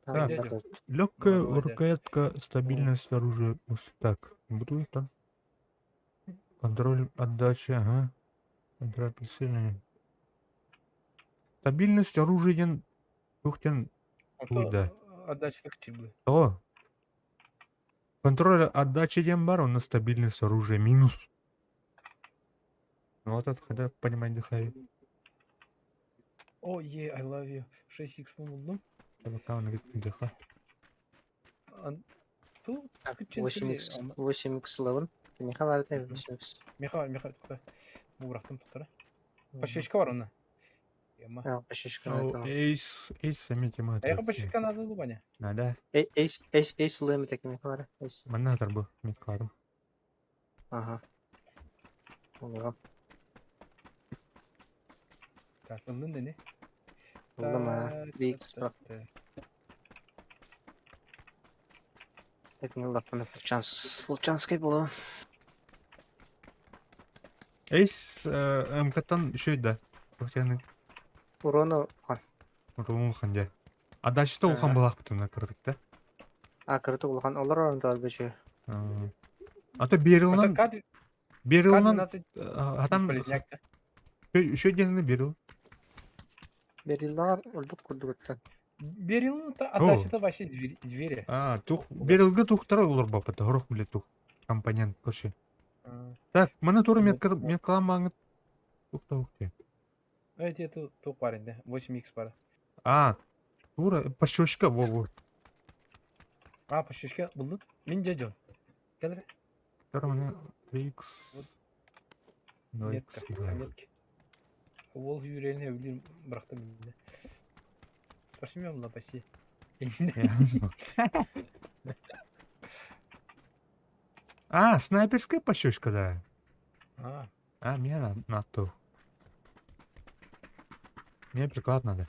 Так. Дядя. Легкая Молодец. рукоятка, стабильность оружия. Так, буду там. Контроль отдачи, ага. Контроль прицеливания. Стабильность оружия ден тухтен Туйда. Отдача так чиблы. О! Контроль отдачи ден бар, он на стабильность оружия минус. Ну вот это когда понимать дыхай. О, е, I love you. 6х булдум. Пока он говорит дыха. Ту Так, күчен 8x, 8x level. Миха бар да 8x. Миха, Миха, тукта. Бу бырахтым туктара. Пашечка бар онна. Ема. А, пашечка Ну, надо. эйс, эйс сами тема. Аяга пашечка надо лубаня. Надо. Эйс, эйс, эйс лэм так миха бар. Эйс. Манна бу, меткладым. Ага. Ого. Так, ыллын дени. Ыллым, 3x бар. Так, ну ладно, фулчанс. Фулчанский было. Эйс, МК-тан еще да. Тухтяны. Урону хан. Рулун ханде. А дальше что улхан балах бутуна кырдык да? А, кырдык улхан. Олар орын бече. А то берилнан, берилнан, К-12 атам, еще день берил. Бериллар ордук курдуктан. Берилн отдача вообще двери. А, тух, берилге тухтар олар бапата, горох биле тух. Компонент, короче. Так, мана туры меткалан маңыт. Тухта ухте. Эти это тух парень, да? 8х пара. А, Тура, пощечка, во-во. А, пощечка булдун. Мин дьэ дьон. Кэл эрэ. Второй у меня 3х. Вот. 2х. Метка. Метки. Уол үүрэн эвлин бырахтым иннэ. Пошмем на паси. А, снайперская пощечка, да. А, А, мне на, на ту. Мне приклад надо.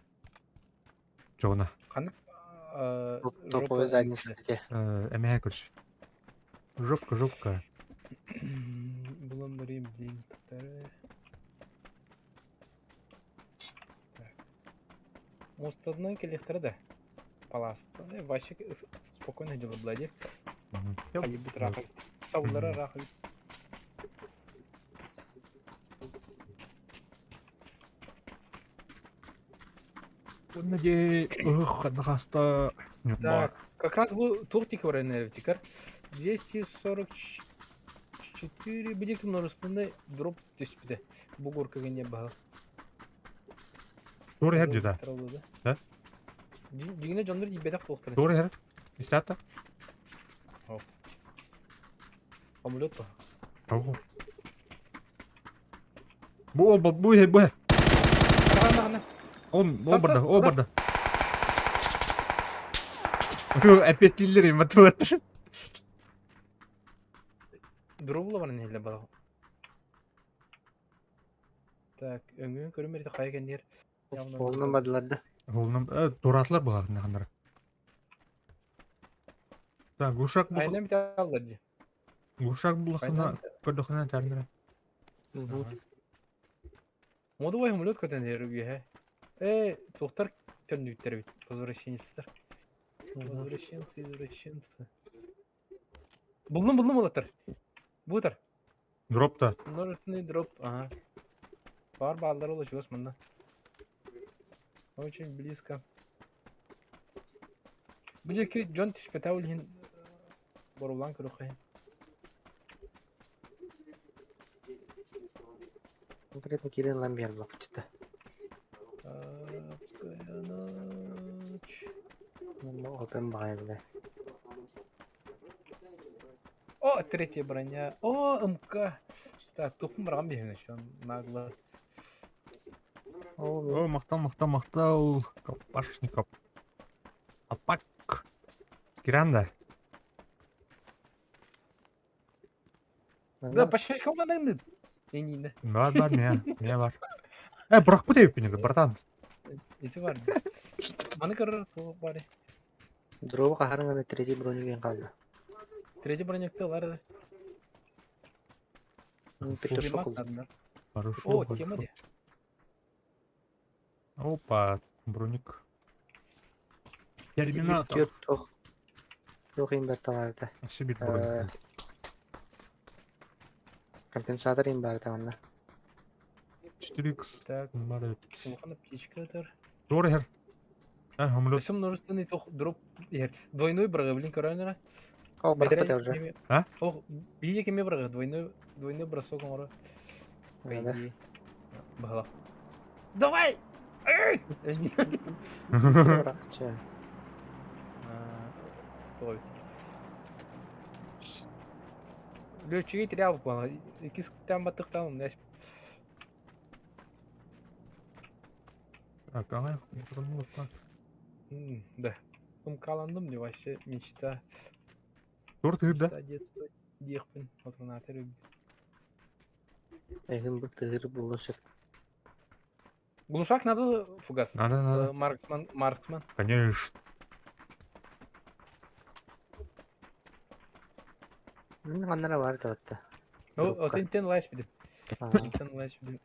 Чего ханнык э, Топовый жопа задница иитиллэр. где. Эмэһэ короче. Жопка, жопка. Булан барыйым диэн тары. Так. Муостатынан кэлиэхтэрэ да. Палаастан вообще спокойно дьылы блади. Мгм. Хайыбыт ыраах Сабыллара ыраах эбит. Уонна дии ыһых хаста Так, как раз бу туох диэки баран эбитикэр 244 билик множественный дроп түспүтэ. Бу горкага не баһа. Туора иһэр дии да? Дьиҥинэ дьоннор тиийбэтэх буолуохтара. Туора иһэр. Истээт Самолет то. Ого. Бу ол бу иһэр бу иһэр. Ана ана. Ол ол барда ол барда. Шу эппиэттииллэр матуат. Дробула баран иһиллэр бала. Так, өҥүн көрүмэр хайа кэнниэр. Уолунан бардылар да. Уолунан туораатылар быһаатын ханнара. Так, глушак бу Айна бит аллар дии. глушак булахына көрдөхүнэ тәрнere. Модовой самолет көтөн иһэр үөһэ. Э, туохтар төннүбүттэр эбит, возвращенецтэр. Возвращенцы, извращенцы. Буллум, буллум уолаттар. Бу утар. Дропта. Множественный дроп, ага. Бар бааллар ол чугас манна. Очень близко. Бу диэки дьон түспэтэ ол иһин борулаан көрүөххэ. Конкретно Кирилл Ламбер блокчета. Арабская ночь. Опен баҕайы бile. О, третья броня. О, МК. Так, тухум барган биһиҥ еще нагло. О, махтал, махтал, махтал. Калашников. Апак. Киранда. Да, почти команда Инина. Бар, бар, меня, меня бар. Э, бырахпыт эбиппин братан. Ити бар. Маны көрөр туох бары. Дроба хаһарыҥ третий бронигин хаалла. Третий бронякты ылар. Петушок ылла. Хорошо. О, тема де. Опа, броник. Терминатор. Туох туох иин баар Себе броник. Компенсатор иин баар манна. 4х. Так, Бар. улахан аптечка тар. Туора иһэр. А, самолет. Өссө множественный туох дроп иһэр. Двойной бырагы блин көрөөнөрө. О, бырахпыт уже. А? Ох, биир кеме бырагы двойной двойной бросок оҥоро. По Да. идее. Баһала. Давай! Эй! Бырахчы. Той. Летчиги терял плана. Икис там батыктан, я Так, ага, Да. Умкаландым не вообще мечта. Туора тыһыр да? Мечта детства. Диэхпин патронатор. Эһин бу тыгыр буолуон сөп. Глушак надо фугас. Надо, надо. Марксман, Марксман. Конечно. Маннара бар да. Ну, вот интен лайш бидим. Интен лайш бидим.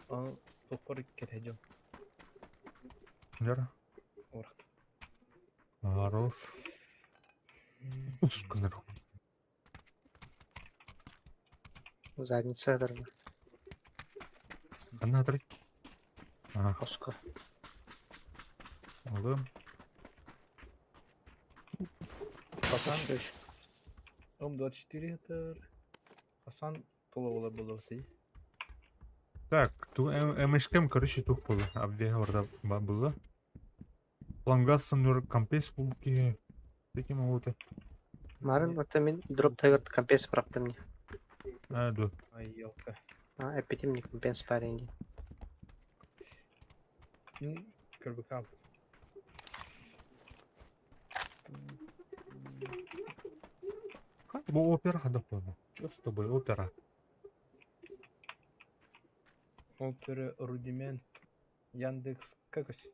Он топор кетежем. Вера. Орах. Хорош. Усканер. Задница дарба. Ханна три. Ага, Хоско. алым. Хасан. М24 это Хасан тола болар было Так, ту МШК, короче, тух было. Абдега орда было. Плангас соннур компресс булбут киһи. Таким оҕута. Марын оттон мин дроп тайгар компенс бырахтым дии. А, ду. Ай, елка. А, эппитим не компенс парень дии. Мин көрбүкам. Как бу опера хадах буолла? Чё с тобой, опера? Опера рудимент. Яндекс как ось?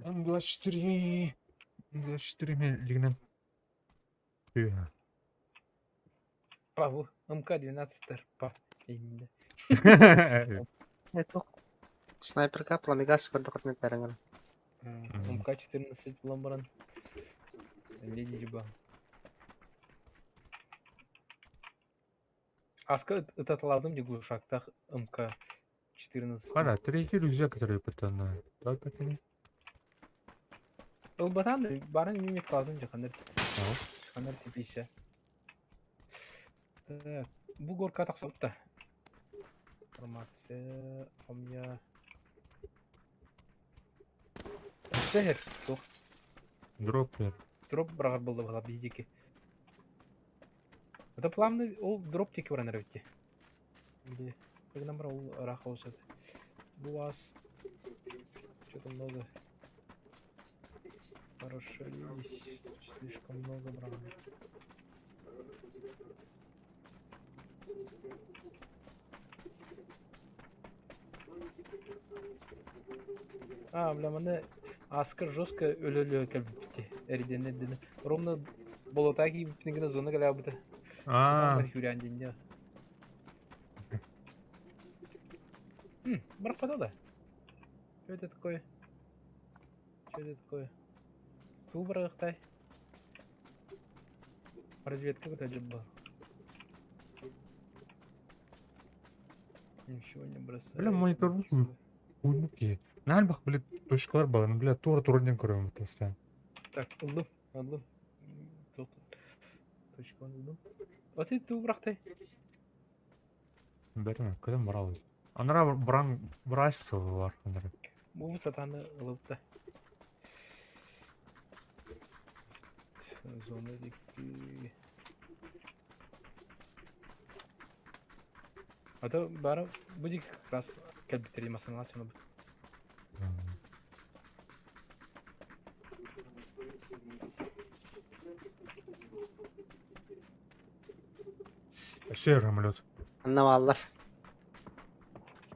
М24. М24 мен илигинэн. Тыа. Па, бу МК-12 па. Инде. Это снайперка пламегас көрдөхөтүнэ тэрэҥэр. МК-14 булан баран. Леди Дюба. Аска ытаталаатым дии глушактаах МК-14. Хара, третий рюкзак, который патана. Так это не? Ылбатаан да барын мин кылаатым дьэ ханар ханар типиисэ. Так, бу горка тахсыбыт Информация у меня Сэһэр суох. Дроппер. Дроп быраҕар буолла баҕар биһиги. Это плавный ол дроп диэки баран эрэ эбит Или как нам ол ыраах это. Бу вас что-то много расширились, слишком много брали. А, бля, маны Аскар жестко өлө-өлө кэлбиппит эрдэнэ-эрдэнэ. Ровно болотаа киирбиппин гына зона кэлээбитэ. А, Хүрэн динне. Барахпата да. Что это такое? Что это такое? Туу барахтай. Разведка вот был. Ничего не бросает. Бля, монитор ничего. уймуки. Наалбах, бля, точкалар балан, бля, тура тура диэн көрөм тастан. Так, ыллым, ыллым. Тут точка ыллым. А ты туу бырахтай. Бәрін, көтөн барал. Анара бран браш бар. Анара. Бу сатаны ылыпта. Зона дикки. А то бары бу дик как раз кэлбиттери масаналар соны бут. Все самолет. Анна бааллар.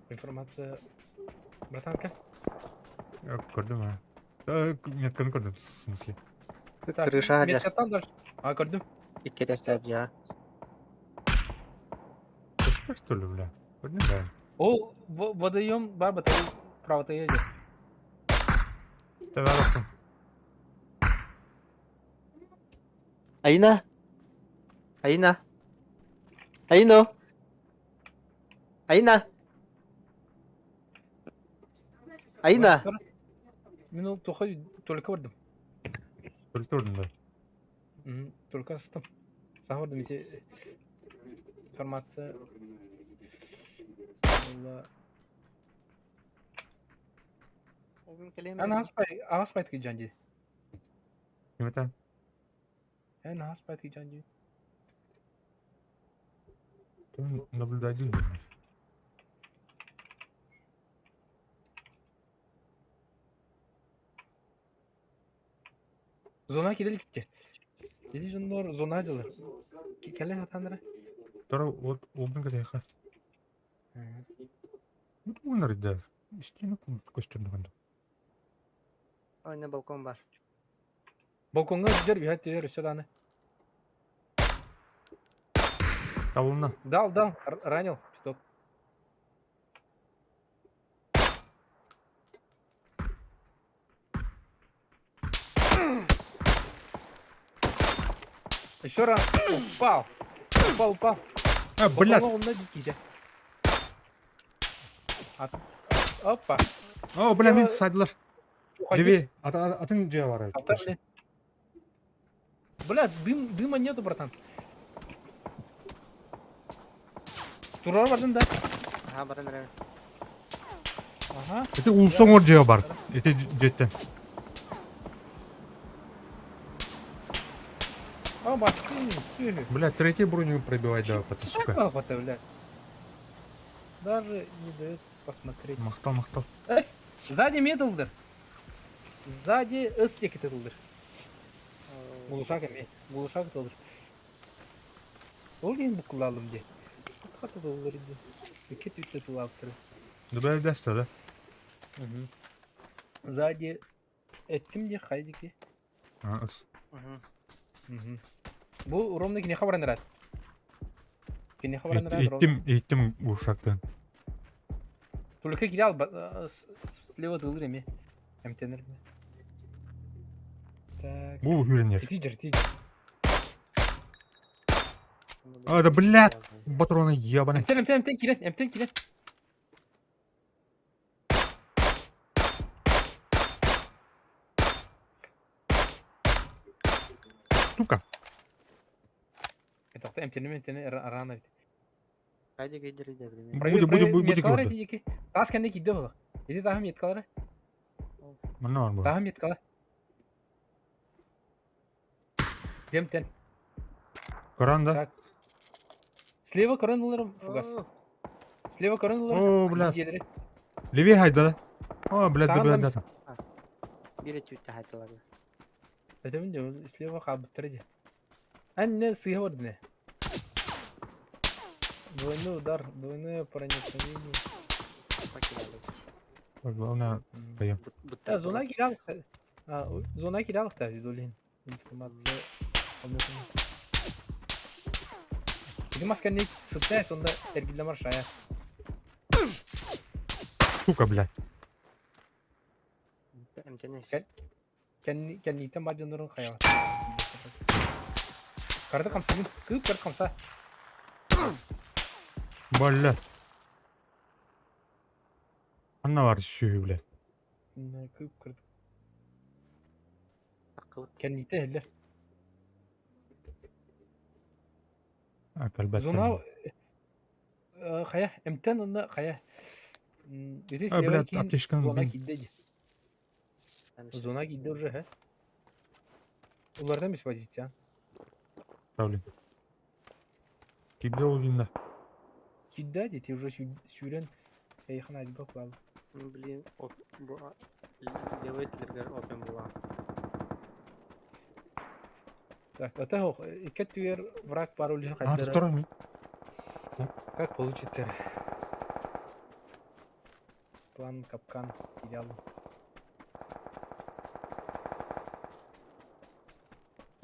Информация братанка. Көрдүм а. Нет, көрдүм, в смысле. Так, Крыша дьэ. меткаттан дальше. А, көрдүм. Икки этээстээх дьиэҕэ. Что, что ли, бля? Көрдүм, да. Ол водоем бар бата правда едет. Давай, аласың. Айна! Айна! Айно! Айна! Айна! Мин ол тоха только бардым. Только бардым, да. Только астым. Саха бардым ити информация Эн аһаспайт кыдьан дии. Кимэтэ? Эн аһаспайт кыдьан дии. Ты наблюдатель. Зона киирэ иликти. Ити дьоннор зона дьылы. Кэлэ сатааннара. Тора вот уолбун кэтэһиэххэ. Ну тугун да. Истиэнэ көстөр Ойна балкон бар. Балкоҥҥа сылдьар үһэ түһэр өссө даҕаны. Табылына. Дал, дал, ранил, стоп. Еще раз. Упал. Упал, упал. А, блядь! Онно дикийде. Опа. О, бля, мин садилар. Уходи. Левее. Атын дьиэ бар. Алта, блин. Бля, дым, дыма нету, братан. Турар бардын да. Аха баран эрэбин. Ага. Ити уулусса оҥор дьиэ бар. Ити дьиэттэн. А, башкин, сүһү. Бля, третий броню пробивай давай, это, сука. Как это, блядь? Даже не дает посмотреть. Махтал, махтал. Эс, сзади металдыр. Сзади эс текетилдир. Глушак эми. Глушак тылдыр. Ол диэн буккулаалым дии. Хата тыллар иди. Икки түттэ тылаптыр. Добавляйся, да? Угу. Сзади эттим дии хайдики. А, ыс. Бу ровно киниэхэ баран эрэр. Киниэхэ баран эрэр ровно. Иттим, иттим глушактан. Только киирэ алба слева тылыр эми. Эмтенер. Так. Бу хүренер. Ити дьэр, ити. А, да, блядь, патроны ебаные. Эмтен, эмтен, эмтен киирэн, эмтэн киирэн. Сука. Тохто эмтэним эмтэнэ рано эбит. Хайда киирдэ билимин. Буди, буди, буди көрдө. Таас кэннэ киирдэ буолла. Ити таһым меткалары. Манна бар бу. Таһым меткала. Демтен. Көрөн да. Так. Слева көрөн ыларым фугас. Слева көрөн ыларым. О, блядь. Левее хайда да. О, блядь, да, блядь, да. Бире түттэ хайтылар. Этемин де слева хаалбыттар дии. Анне сыыһа бардыне. Двойной удар, двойное проникновение. Главное, даем. Да, зона киралых. Зона киралых та видулин. Информация. Ити маска не сыттая, сонда эргиллэ маршая. Сука, блядь. Кэннииттэн баар дьоннорун хайаҕа. Карда хамсыгын, кыып көр хамса. Блядь. Анна бар сүһү, блядь. Кыып көр. Кэннииттэн иһиллэр. А, кэлбэттэр. Зона хайа, эмтэн онно хайа. Ити А, блядь, аптечканы зона бин. киирдэ дии. Зона киирдэ уже, һэ. Улардан бис позиция. Правильно. Киирдэ ол гинна. Киирдэ дии, уже сүүрэн эйиэхэ наадьба кулаалы. Блин, бу левый триггер опен була. Так, это ох, икки өттүгэр враг пару лиһин А, хайдара. второй ми. Как получится? План капкан идеал.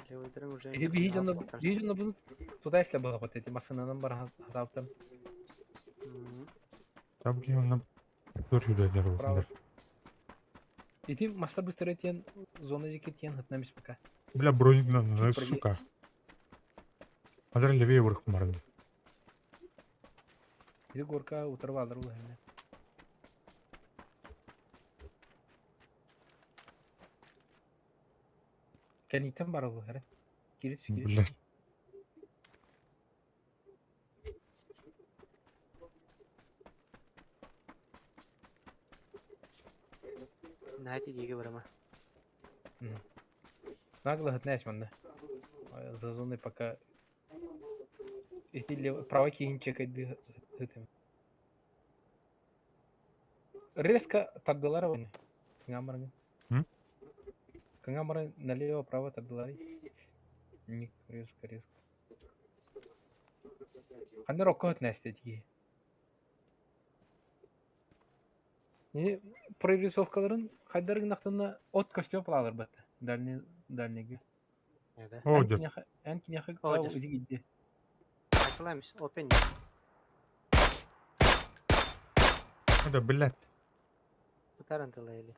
Левый триггер уже. Эти биһи дьоно биһи дьоно бу туда если было вот эти массыынанан бара хатаабытым. Там ким тур хүлэдер Право. болсундар. Ити мастер быстро тиэн зона диэки тиэн хытнамис пока. Бля, броник на, Чуть правее. сука. Адар левее вырх марды. Ити горка утарбаалар улаһына. Кэнниттэн бар улаһара. Кирит кирит. Блядь. Знаете, диги барама. Нагло хытнась манна. За зоной пока Ити лево право киин чекайды хытым. Резко тардылар оны. Кыңамырын. М? Кыңамырын налево право тардылар. Ник резко резко. Ханна рокко хытнась дии. Не прорисовкаларын хайдар гынахтына от костюм палалар бат. Дальний дальнийге. Да. О, дед. Эн киняхэ О, дед. иди. Хайтыламис опен. Да, блядь. Тутаран тылайли.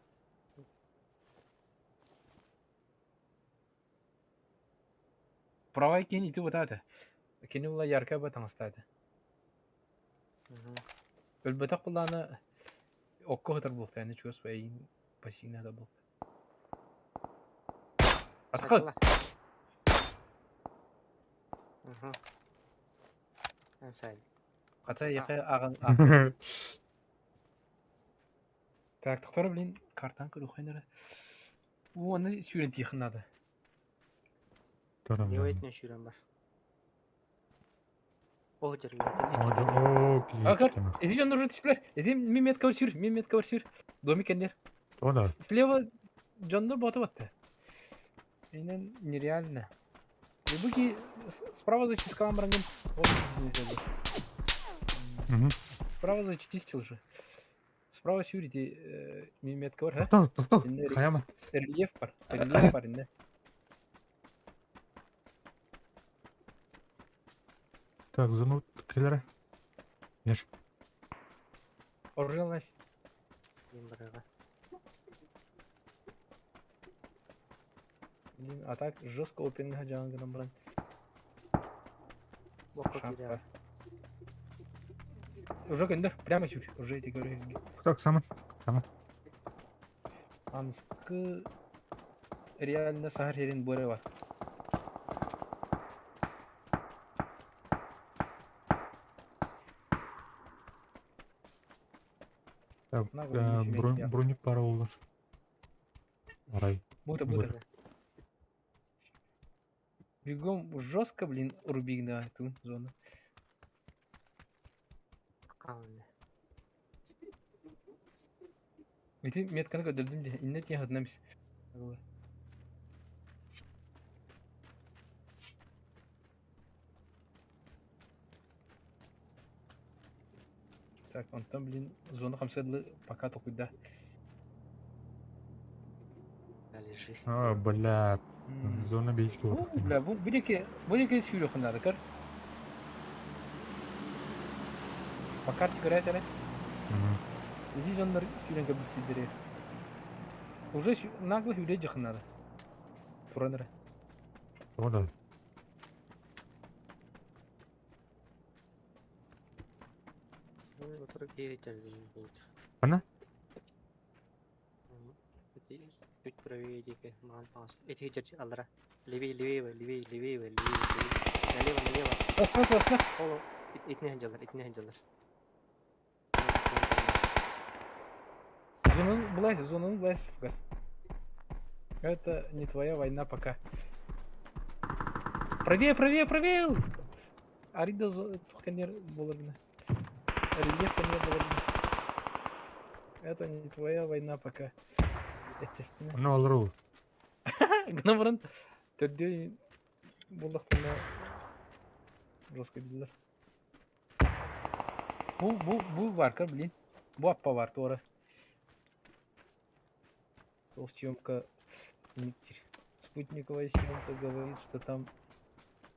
Правай кин ити бутаата. Кини була ярка ба таҥастаата. Өлбөтөх кулаана окко хытар буолта, чугас эйин пассивный да буолта. Атка Ансай. хата яхэ аган. Так, тохтор, блин, картан көрүөххэ эрэ. Уу, аны сүүрэн тиийиэххин наада. Туран Левый баран. өттүнэн сүүрэн бар. О, дьэ, О, дьэ, оо, А, көр, киһи ити дьон уже түстүлэр. Ити мин меткабар сүүр, мин меткабар сүүр. Домик кэннигэр. О, да. Слева дьоннор бота батта. Инен нереально. Любыки справа зачисткалан барангын. Вот не Мгм. Справа зачистил же. Справа сүүр ити мин меткабар, ха? Тоқтол, тоқтол. Инне Хаяма. рельеф бар. Рельеф бар инне. Так, зону кэлэрэ. Неш. Оржалась. Мин барыга. Блин, а так жестко опенга жаан гынан баран. Бокко Шапка. киирэ. Уже көндөр, прямо сүүр. Уже эти говорю. Так, саман. Саман. Анскы реально сахар херин боре бар. Так, На, вроде ничего бронь, нет. броник пара olur. Арай. Бута, Бута. бута. Бегом жестко, блин, руби на эту зону. Хаалла. Ити метканы көрдөрдүм дии, иннэ тиийэн сытынан бис. Так, онтон, блин, зона хамсыга дылы пока токуйда. Да лежи. А, бля, зона бейки Бу, бля, бу биреке, биреке сүүрүөххүн наада, көр. По карте көрөөт эрэ. Ити дьоннор сүүрэн кэлбит сирдэригэр. Уже нагло сүүрэ дьиэххин наада. Туран эрэ. О, да. Ну, утары кииритэр будет. Ана? Чуть правее диэки маҕан таҥас. Ити дьэр аллара. Левее, левее, левее, левее, левее, левее. Налево, налево. Тосно, тосно. Ол итини сылдьаллар, итини сылдьаллар. Зонаны булайся, зонаны булайся, фугас. Это не твоя война пока. Правее, правее, правее! Арида кэннигэр буолар гына. Рельеф кэннигэр буолар гына. Это не твоя война пока. Естественно. Ну, алру. Гына баран төрдүө буоллахтарына жестко билэр. Бу бу бу варка, блин. Бу аппа бар туора. Ол съемка спутниковая съемка говорит, что там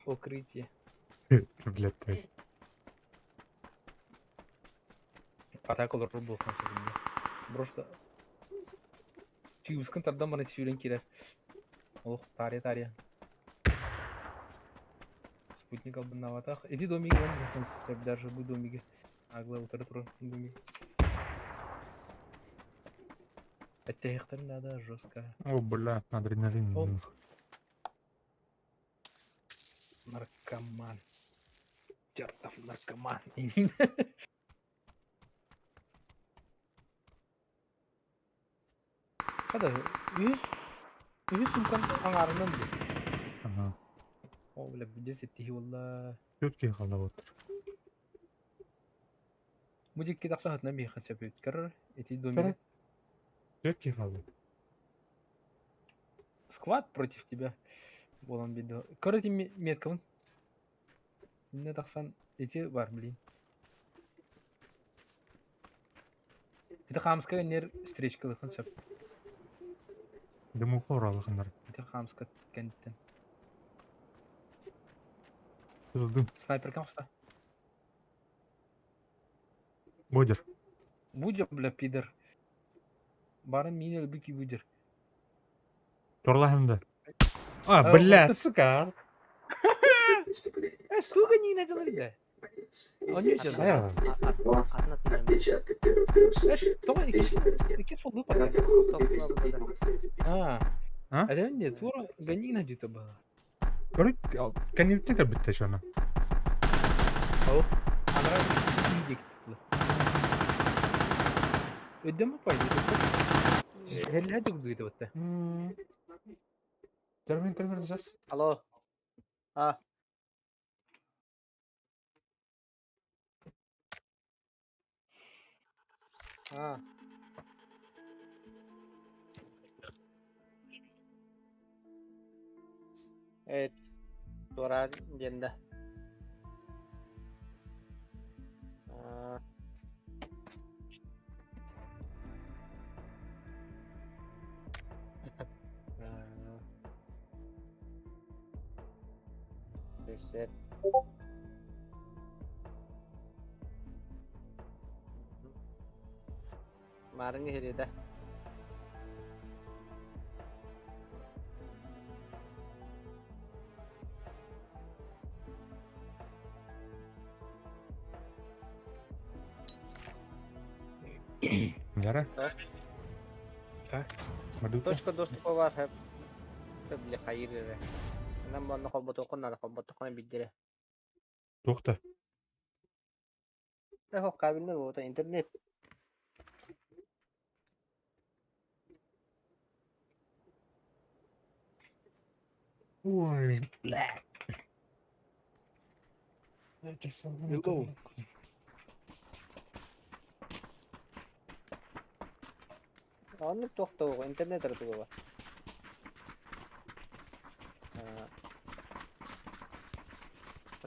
укрытие. Блядь, ты. А так олорор буолуохтаах сөп Просто түйүскүн тардан баран сүүрэн киирэр. Олох таарыйа таарыйа. Спутник албыннаабатах. Ити домиги он сөп даже бу домиги. Агла утары турар домиги. Эттэһиэхтэрин наада жестко. О, бля, адреналин. Он- Наркоман. Чертов наркоман. Хата, үһүс үһүс суумкан аҥаарынан дии. Ага. О, бля, бүдэ ситтиһи буолла. Четкий халда вот. Бу дьикки тахсан сытынан биһиэхэ сөп эбит. Көрөр, ити домиги. Четкий халда. Сквад против тебя. Буолан биэрдэ. Көр ити меткабын. Иннэ тахсан ити бар, блин. Ити хаамыска нер встречкалыаххын сөп. Дымуху оралахыннар. Ити хаамыска кэнниттэн. Тылдым. Снайперка оҕуста. Бодер. Будер, бля, пидор. Барын миин өлбүт кии будер. Торлахында. А, А, блядь, вот. сука. Э, сколько не начали, да? Он не делал. А, Атын атын Э, тоҕо иккис буолду пока. А, А? а нет, тура гони где-то было. Көрүк, кэнниттен кэлбитте шана. Ол, анара индик тутла. Өйдөммөт бай. Хеллэ дьугдуйда бытта. Термин термин сейчас. Алло. А. А. Э, туора диэн да. А. Reset. Маарыҥҥа иһириэдэ. Яра? А? Мадута? Точка доступа бар бile хайыр эрэ. Онон манна холботуоххун наада, холботтоххуна билдирэ. Туох да? Э, кабельный вот интернет. Ой, бля. Hello. Оннук туох да интернет эрэ туга.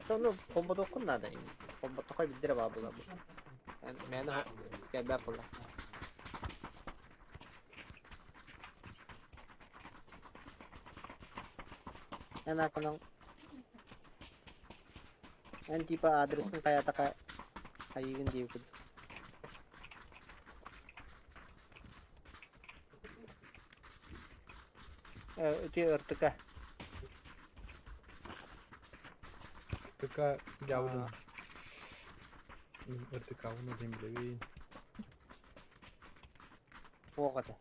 Ону холботуоххун наада. Холботтоххо билдирэ баа буолар. Мээнэ кэлбэт буолла. Эн аакынан эн типа адресын хайатака хайыгын диэбит. Ити РТК. РТК дьаабылын. РТК уну диэн билэбин. Туох этэ?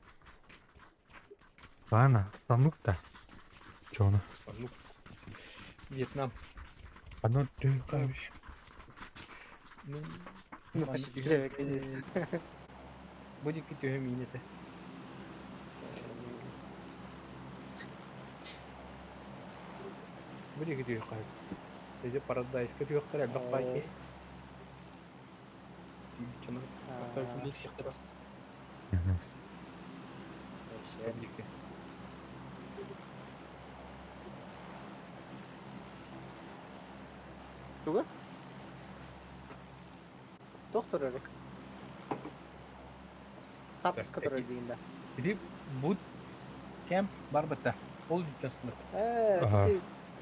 Ладно, танук-то. Чё она? Танук. Вьетнам. Одно тюкающ. Ну, Ну, Будет төһө миин этэ. Будет төһө хаһыт. Эже Парадайска түөхтэр элбэх баай. Туга? Доктор эрэ. Хаппыска турар диин да. Ити бут кемп барбыта. Ол дьүччасылык. Э, Ага. ити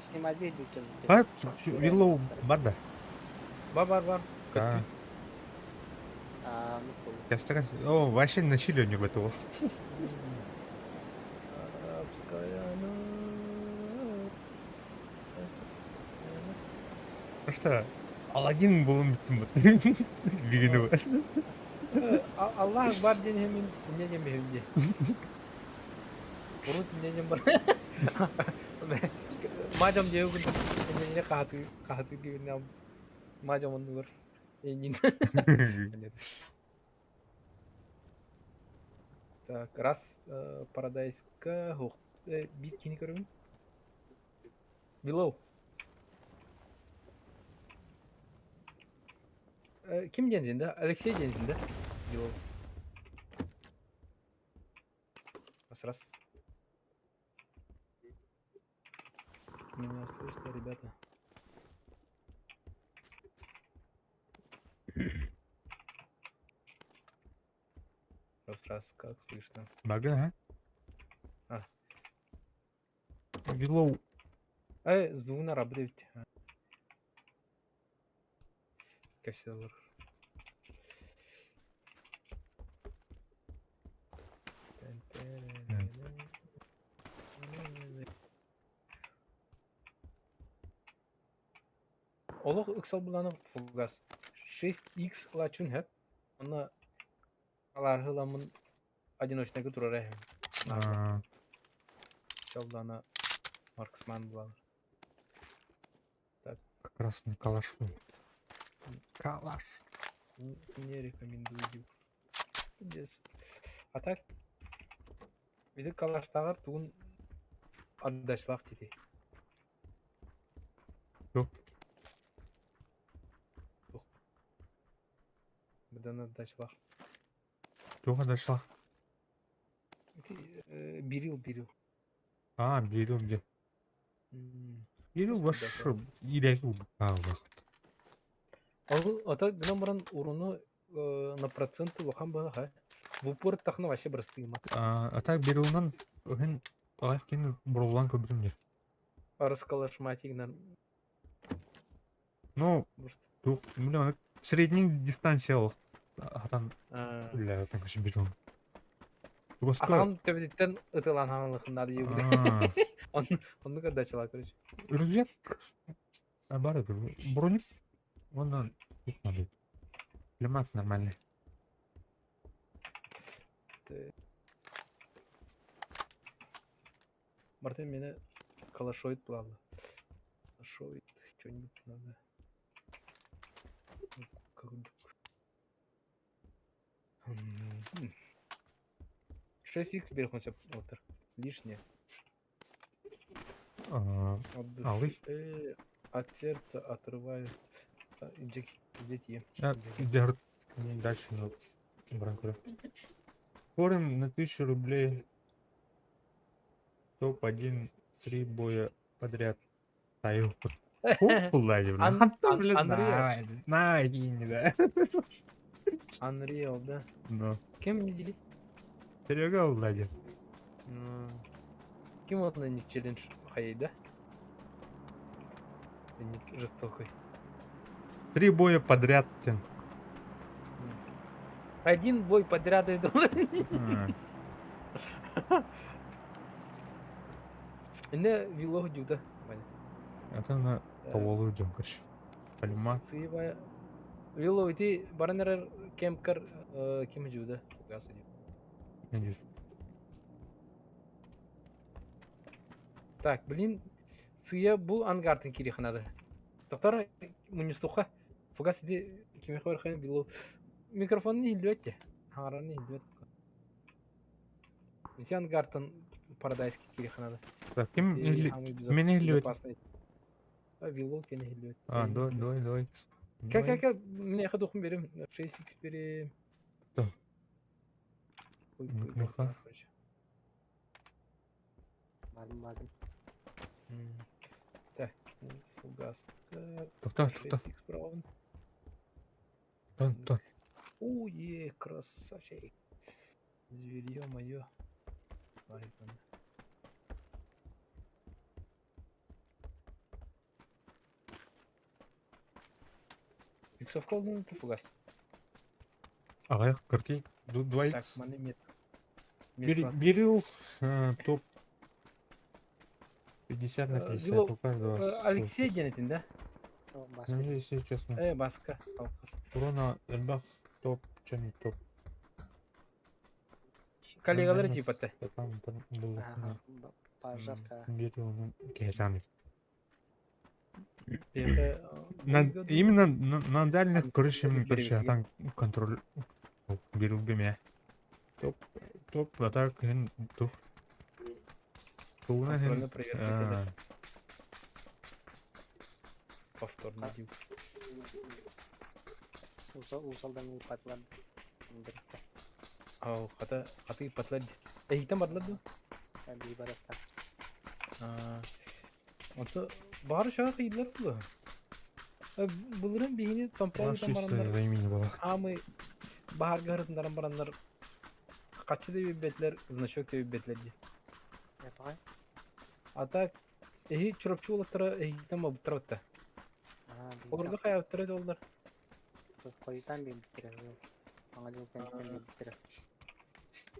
снимать дьүччасылык. А, Виллоу бар да? Бар бар бар. А, А, ну кул. я стараюсь. О, вообще на чиле у него это вот. Арабская ночь. Просто Аладдин булым биттим бут. Бигини Аллах бар диэн иһин мин инньэ диэн бэһим дии. Урут инньэ диэн бар. Маадьам диэбит курдук инньэ хаһатыы хаһатыы диэбинэ маадьам оннугар эйнин. Так, раз Парадайска хух биир кини көрөбүн. Below. Ким диэн да? Алексей диэн да? Below. Раз, раз. Меня слышно, ребята? Раз, раз, как слышно? Бага, а? а? Виллоу. Звугна работает. Как всегда. Олох ыксал буланы фугас. 6x лачун хэп. Онно алархыламын одиночныйга турар эһэм. А, Чаллана марксман булан. Как раз на калашу. Калаш. Не рекомендую. Пиздец. А так ити калаштааҕар тугун отдачалаах дии. Туох? Туох. Быдан отдачалаах. Туох отдачалаах? Ити Бирил, Бирил. А, Бирил диэн. Бирил вообще иирээки курдук Ол ото гынан баран уруну на проценты улахан быһа. В упор тахна вообще бырастыымат. А так Бирилынан өһүн аҕай кини буруллан көрбүтүм дии. Раскалашматигынан. Ну, туох, бля, средний дистанция ол. Хатан үллээбэт көшүн Бирилын. Тугуска Атаҕын төбөтүттэн ытылаан хаалыхыннар диибит. Оннук отдачалаа, короче. Үрүллэк бар броник уонна Лемас нормальный. Мартын меня калашоид плавно. Калашоид, что-нибудь надо. Как 6х берхунся отыр. Лишнее. От Алый. души, от сердца отрываю. Дети. Дальше бранкура. Спорим на 1000 рублей топ-1 три боя подряд. Таю. Блин, давай, на, кинь, да. Unreal, да? Да. Кем не делить? Серега Влади. Ким вот на них челлендж хай, да? Ник жестокий. Три боя подряд. Тен. Один бой подряд иду. Не вилог дюда. Это на полу идем, короче. Полима. Сыевая. Вило ити баранер кемкар ким дюда. Так, блин, сыя бу ангартын кириханады. Доктор мунистуха. Фугас иди кими хорхан било. Микрофон не илдүөтте. Хараны илдүөт. Ити ангартын парадайский кириханады. Так, ким мени илдүөт? Вило кени илдүөт. А, давай, давай, давай. Как, как, как, мне ходухум берем, 6х берем. Да. Миха. Бардым, бардым. Так, фугас. Тоқта, тоқта. Тон, тон. Уе, красавчик. Зверье мое. Иксовка ну фугас. Ага, кырки, 2 Так, маны мет. Берил топ 50 на 50 у каждого. Алексей денетин, да? Ну, если честно. Баска. Урона элбах топ, чем не топ. Коллегалар типа те. Там было. Пожарка. Берил, кежами. Именно на дальних крышах, короче, там контроль берилгеме. Топ, топ, а так, тух. Контрольная проверка. Повторно дил. Усалдан упатлар. Ау, хата, хаты патлар. Эйтен барлар ду? Би баратта. Онто бары шаға қиылар бұлы. Бұлырын бейіні томпан барандар. Амы бахар гарытындаран барандар. Качы деп бетлер, значок деп бетлер ди. А так, эхи чурапчы олаттара эхитен бабыттар. Оларга каяптыр edi олар. Койутан бейбиттер. Аңа жолтан бейбиттер.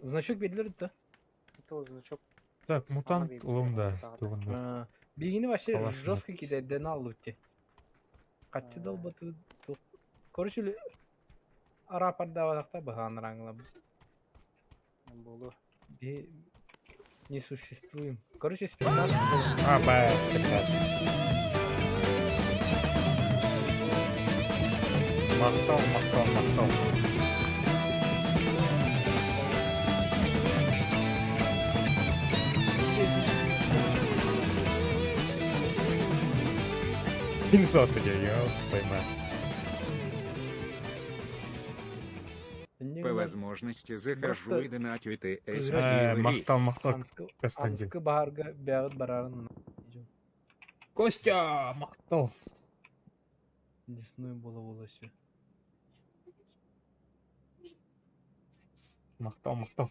Значок бердилер да. То значок. Так, мутант улым да. Тугунда. Бигини вообще жестко кидерден алды те. Качы долбаты. Короче, арапарда вадакта бахан раңла. Болу. Не существуем. Короче, спектакль. А, ба, спектакль. Махтал, махтал, махтал. 700 я поймаю. Инньэ По гынан возможности захожу просто и донатю ты кыыһыра эс Махтал, махтал, Анскы, Константин. анскы баһаарга бэйэҕит бараарын Костя, махтал. лесной буола-буола все. Махтал, махтал.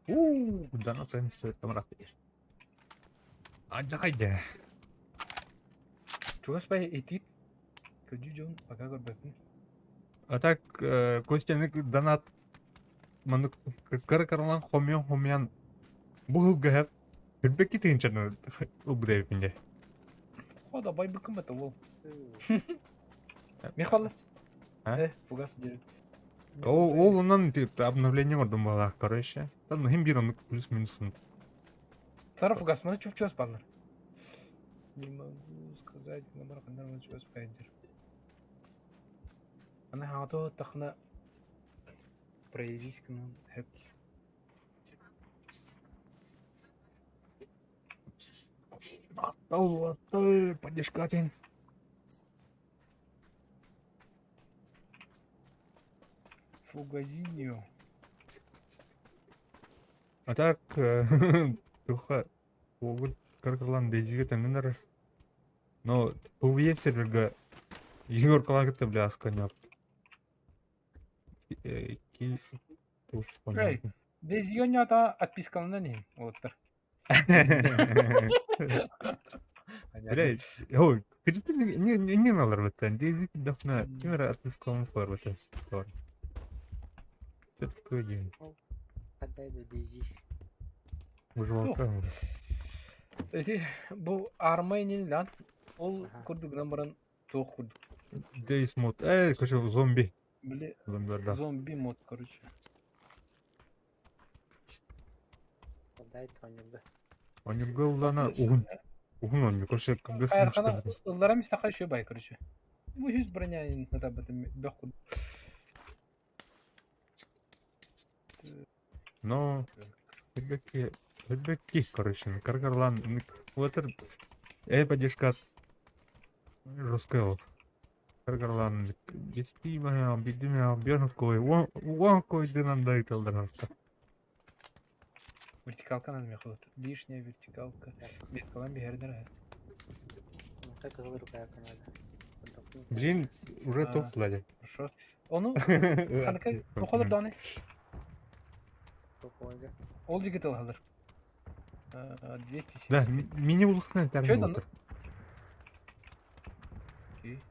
У, донат стоит там рад. Адьахайда. Чугас бай этит. Көдүү дьон пока көрбөппүн. А так, Костя донат маннык кыра-кыралаан хомуйан-хомуйан бу ыһылга Хүрбэкки тыһыынчаны ылбыт эбиппин дии. Хода байбыккын бата уол. Михаил. А? Фугас диэн. Ол ол онон обновление оҥордум буоллаах, короче. Там иһин биир оннук плюс-минус. Сара фугас, маны чуп-чугас бааллар. Не могу сказать, номер ханна чугас баайдыр. Аны хаҥата тахна проявись гынан хэп. Аттал, аттал, поддержка один. Фугазиньо. А так, туха, уогут кыркырлан дейдиге тэҥнэнэр. Но PvE серверга Егор кытта бля асканер. Ки туш Эй, Дезионята отпискалана не оттар. Бля, ой, не не не налар беттен. Дейди дафна кимера отпискалан флар беттен. Что такое день? Отдай да Дейзи. Выживалка. Эти бу армайнин лан ол Аха. курдук гынан баран туох курдук. Дейс мод. Эй, короче, зомби. Били Зомби, да. зомби мод, короче. Отдай Тонюга. Онюрга улана угун. Угун оню, короче, когда Айархана ыллара мистаха еще бай, короче. Бу жүз броня натабатын бөх курдук. Но Ребятки, ребятки, короче, каргарлан, вот эй, поддержка жесткая. Каргарлан, десяти моя, беди меня, беженской, вон, вон кой дынан дает алданаста. Вертикалка надо мне ходит. Лишняя вертикалка. Бескалан бихердер. Как рука надо. Блин, уже А. топ слади. Хорошо. Ону ханка тухолор даны. Ол жигит алалар. 270. Да, мини улухна Чё это? термин. Окей.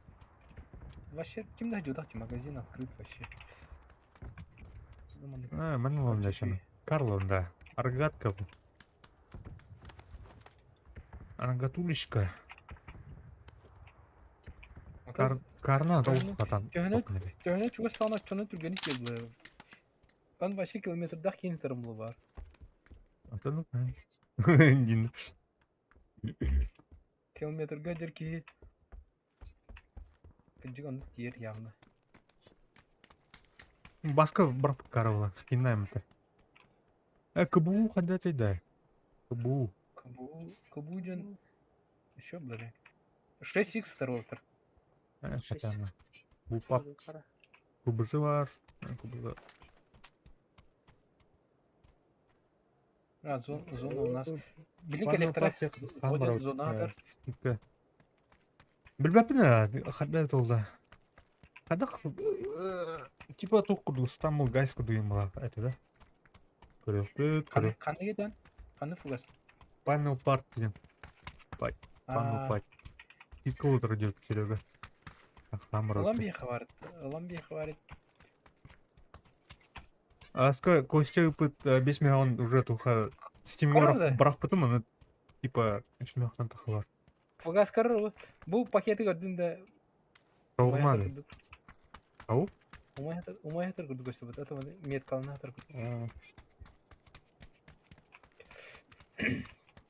Вообще, ким найдет, а магазин открыт вообще. Думаю, А, мен вам дачаны. Карло, да. Аргатка. Аргатулечка. Кар карна Төһөнө- толхатан. Төһөнө чугас саана чону түргени келди. Кан вообще километрдах кийин тарымлы бар. Ата ну. Дин. Километрге дер ки Кыджык аны тиер явно. Баска брат Карла, скинаем это. КБУ ходят и да. КБУ. КБУ, КБУ ден еще блядь. 6х второй. Хотя она. Бупап. КБЗ бар. КБЗ. А, зона у нас. Билик электро. Ходят зона. Билбәппин хәбәр толда. Хадах типа тух курдук Стамбул гайс курдук була это да? Көрөкпүт, көрөк. Каны кетен? Каны фугас? Панел парк деген. Панел парк. Китка отыр деп Серега. Ахамыр. Ламби хварит. Ламби хварит. Аска Костя ыпыт 5 миллион уже туха Стимге Правда? барах потом аны типа 3 миллион тахалар. Фугас карыр. Бу пакеты көрдүн да. Ролмады. Ау? Умай хатыр курдук көстөбөт. Это меткалына хатыр курдук.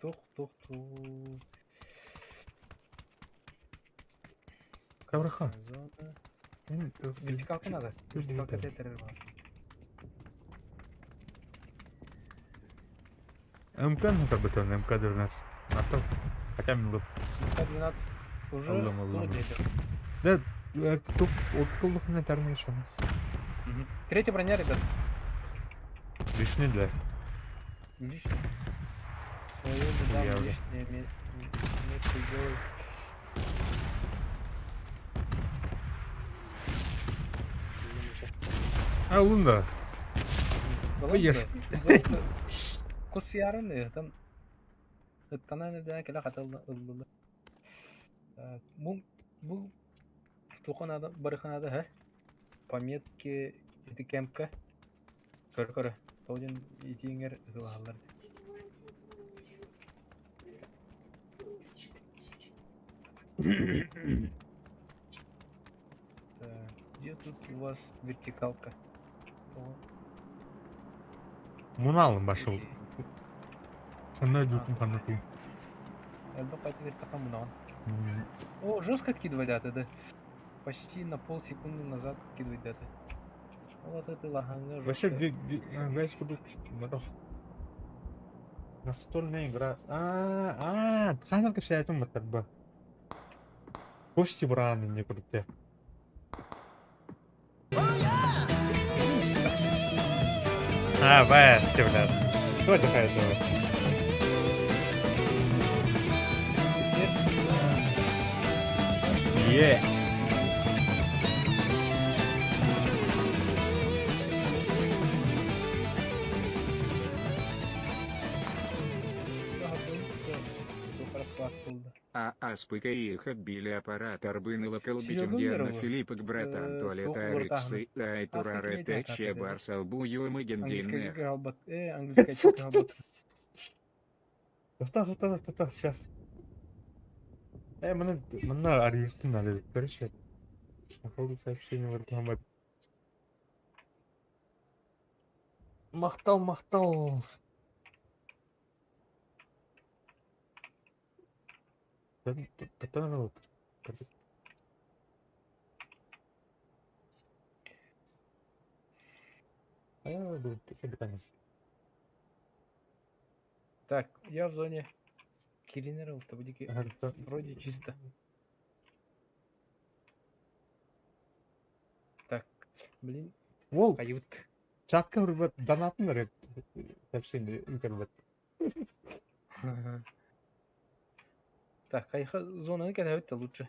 Тух, тух, тух. Кабраха. Зона. Вертикалка надо. Вертикалка тетерер бар. МК ну как бы то МК 12. А то хотя бы МК 12. Уже Ыллым, туох ыллым. диэтэ? Да, тук откуллухна термин Мгм. Третья броня, ребят. Лишний для. Лишний. Свое не дам Я уже. лишнее место делай. Киирдим уже. А, лунда. Поешь. Кус ярын ыһытан ыттанан эрдэҕинэ кэлэ хата ыллылар. Бу бу туохха наада барыха наада һэ? Пометки ити кемпка көрө-көрө тоҕо диэн итииҥэр ытылаһаллар Так, где тут у вас вертикалка? Муналым башыл. Ханна жутум ханна куй. Элбэх пати вертаха мунаҕын. О, жестко откидывай даты, да. Почти на полсекунды назад откидывай даты. Вот это лаханга Вообще, жестко. весь кудук Настольная игра. А, а, санар кэпсээтим баттарба. Кости браны не курдук. А, бэс, блядь. Что это этого? Е. А аспыкаих отбили аппарат арбынылы Серега Диана Мирова, Филиппок братан туалет туох Ариксы угуртааһын. Айтурар Ааспыт ТЧ кинигэ Барсалбу Английская Юмыгендинер. галбат. Английская галбат. Тоқта, тоқта, тоқта, сейчас. Мына, мына арыйыктын надо, короче. Нахожу сообщение в рекламат. Махтал, махтал. Так, я в зоне. Киринеров, вроде чисто. Так, блин, Волк. ают. Чатка врубат донатын реп. Сообщение интернет. Так, хайха зонаны кәнәбит лучше.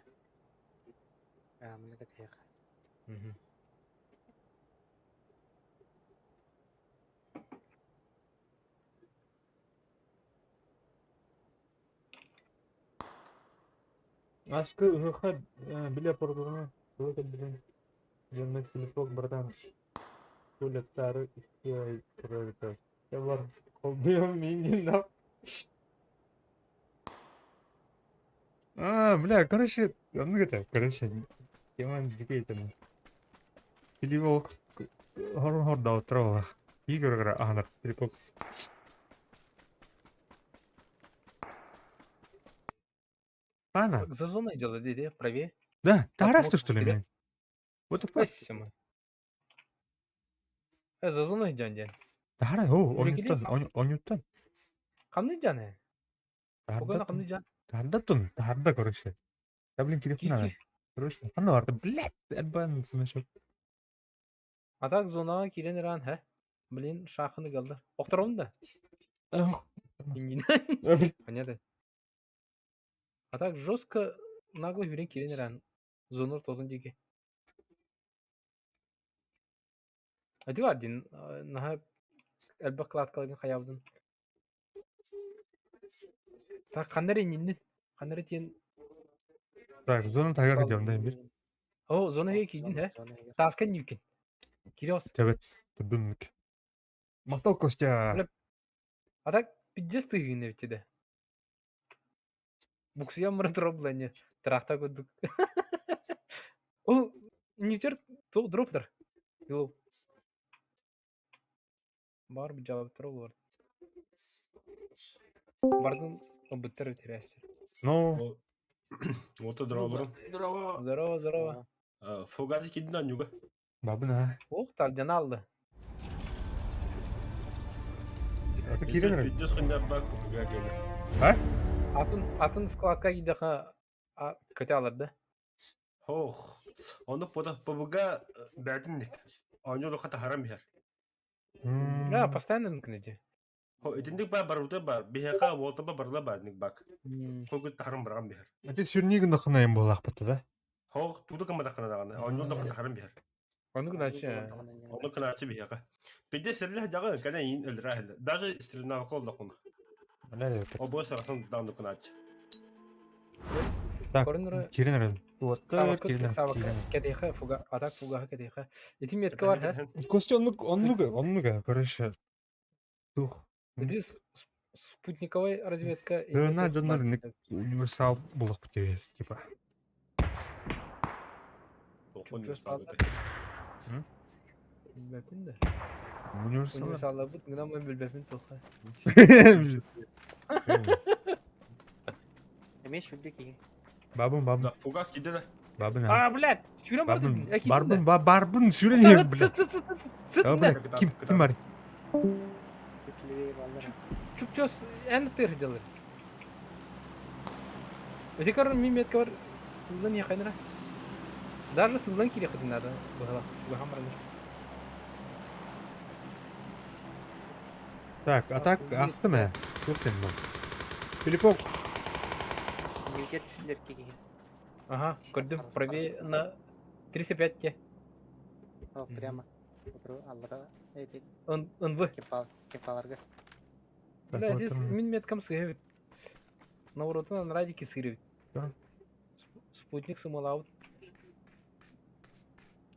А, мына кэтиэх. Аскы ыха биле пордуна. Только блин. Жемет Филиппок братан. Туалеттары иске крови. Я бар колбем минин А, бля, короче, ну это, короче, теман дикий там. Филиппок хорон хорда отрова. Игорь Анар, Филиппок. Ана. За зоной дело, иди, правее. Да, Тарас ты вот что ли, тебе. мен? What the fuck? Спасибо. За зоной идём, ден. Тара, о, он Үрегелей юттан, он он юттан. Хамны жан, Погона хамны жан. Тарда тун, тарда, короче. Да, блин, телефон надо. Кир, Короче, ханна барда, блядь, элбан значок. А так зонаға кирен ран, хә? Блин, шахыны қалды. Оқтырауын да. Ингин. Понятно. А так жестко нагло хүрен кирен ран. Зонор тозун диги. Ати бар дин, наха элбэх кладкаларын хаябдын. Так ханнар иннин. Ханнар тиен. Так, зона тагар идем, да, бир. О, зона хей кидин, хэ? Таскан юкин. Кирос. Тебет, турдунник. Мактал Костя. Бля. А так пиздец ты гинне битиде. Буксуя мұрат роблане. Трахта көдүк. Ол нитер тол дроптер. Йол. Бар bir жауап тұр олар. Бардын быттыр өтерәсі. Ну, Вот здорово. Здорово, здорово. Фугаси кидин нюга. бабына. Ох, тарден алды. Это кирен. Пиздец хуйня бак гагена. А? Атын, атын складка кидеха А, көтө алар да? Ох, ону пота ПВГ бээтинник. Оонньуу таһарам иһэр. Да, постоянно нүкнеди. Хо итинник баар барыта бар. Биһиэхэ уолтаба барыла бар ник бак. Хогут таһарам барам биһэр. Ити сүрнигин дохунайым буолаахпыт да? Хо туда кыматаккана даҕаны. Оонньуу таһарам биһэр. Ону гыначы. Ону кынаачы биһиэхэ. Пиде сирлэх дьаҕы кэнэ иин өлөрө иһэллэр. Даже стрельнавка оллохуна. Обуо саратын даҕаны кынаачы. Так, кирин эрэн. Уоттар кирин. Кэтиэхэ фуга, атак фугаһы кэтиэхэ. Ити метка бар ха. Костя оннук оннук оннук короче. Тух. Ити спутниковая разведка. Сына дьоннор универсал булах тебе типа. Билбэппин да. Универсал. Универсалларбыт гынан мен билбэппин туха. Эмиэ сүрдүк киһи. Бабын бабын. Фугас киирдэ да. Бабын. А, блядь, сүүрэн Барбын бардын. барбын барбын сүүрэн иһэр блядь. Сыт сыт сыт сыт. А, блядь, ким ким бар? Левее баллар. Чуп-чос эн тыр делар. Эти корон ми метка бар. Сылдан не хайнара. Даже сылдан кире хоть надо. Быһала. Быһам баран. Так, а так ахтым ээ. Туох диэн бу? Филиппок. Миигэр түсүлэр киһи. Ага, көрдүм. Правее на 305 те. О, прямо. Аллара эти НВ. кепаларга. Бля, здесь мин меткам сыгавит. На вороту на радике сырывит. Да. Спутник сымалаут.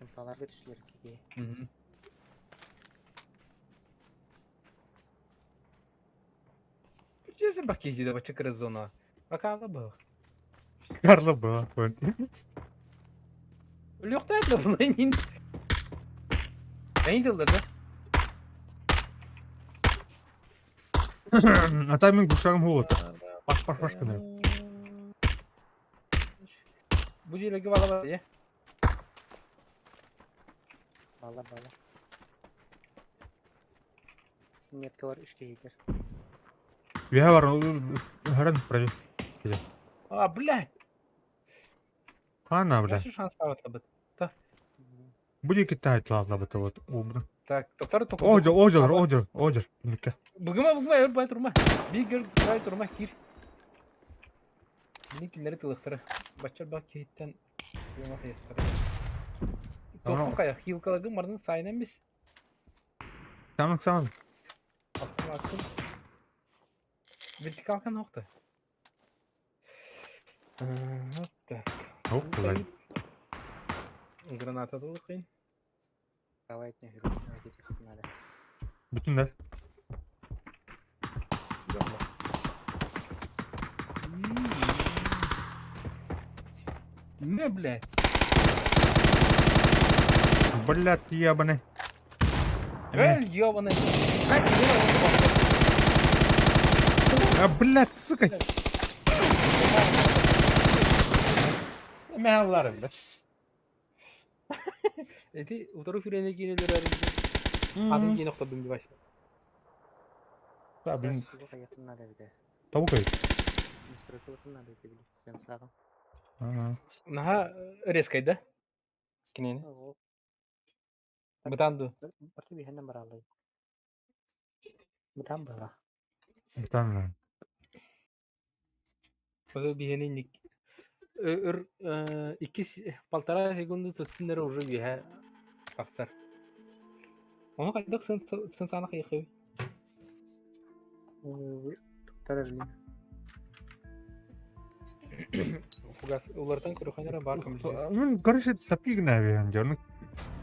Кепаларга түсүлэр киһи. Честно, бакези, да, чекры зона. Пока был. Карла была. Лёгкая это было, не... Они делали, да? А там мен гушагым холод. Паш паш паш кына. Бу жерге бала бар, е? Бала бала. Метка бар үч киһитер. Үһэ бар, харан правее. А, блядь! Хана, бля. Вообще шанс табат бит. Будет китайт, ладно, бит вот. Обра. Так, тоқтар тоқ. Ожер, ожер, ожер, ожер. Нүкке. Бүгіме, бүгіме, өр бай тұрма. Бигер бай тұрма, кир. Мені киндері тылықтыры. Бачар бак кейттен юма қиястыры. Тоқын қая, хилкалагы мардың сайынан біз. Самак самак. Автоматтын. Вертикалкан оқты. Вот так. Оп, кулай. Граната толықын. Давай не жүрүп надо. Бүтүн да. Не, блядь. Блядь, ебаный. Эй, ёбаный. А, блядь, сука. Мэлларым, блядь. Эти утору хүрene киинелер Атын киин охтордум дебаш. Да, блин, Надо бит. табу кай. Настройкалыкын надо бит. Сен сагын. Ага. Наха резкай да? Кинени. Ого. Бытанду. Барты биһэннен бараллай. Бытан бала. Там. Быгы биһени ник. Өр 2 полтора секунды туттуннар уже биһэ тахсар. Оны кайдак сын сын саны кыйкы. Туттар билин. Фугас улартан көрөхөнөр бар кым. Мен, короче, тапиг наверное, жон.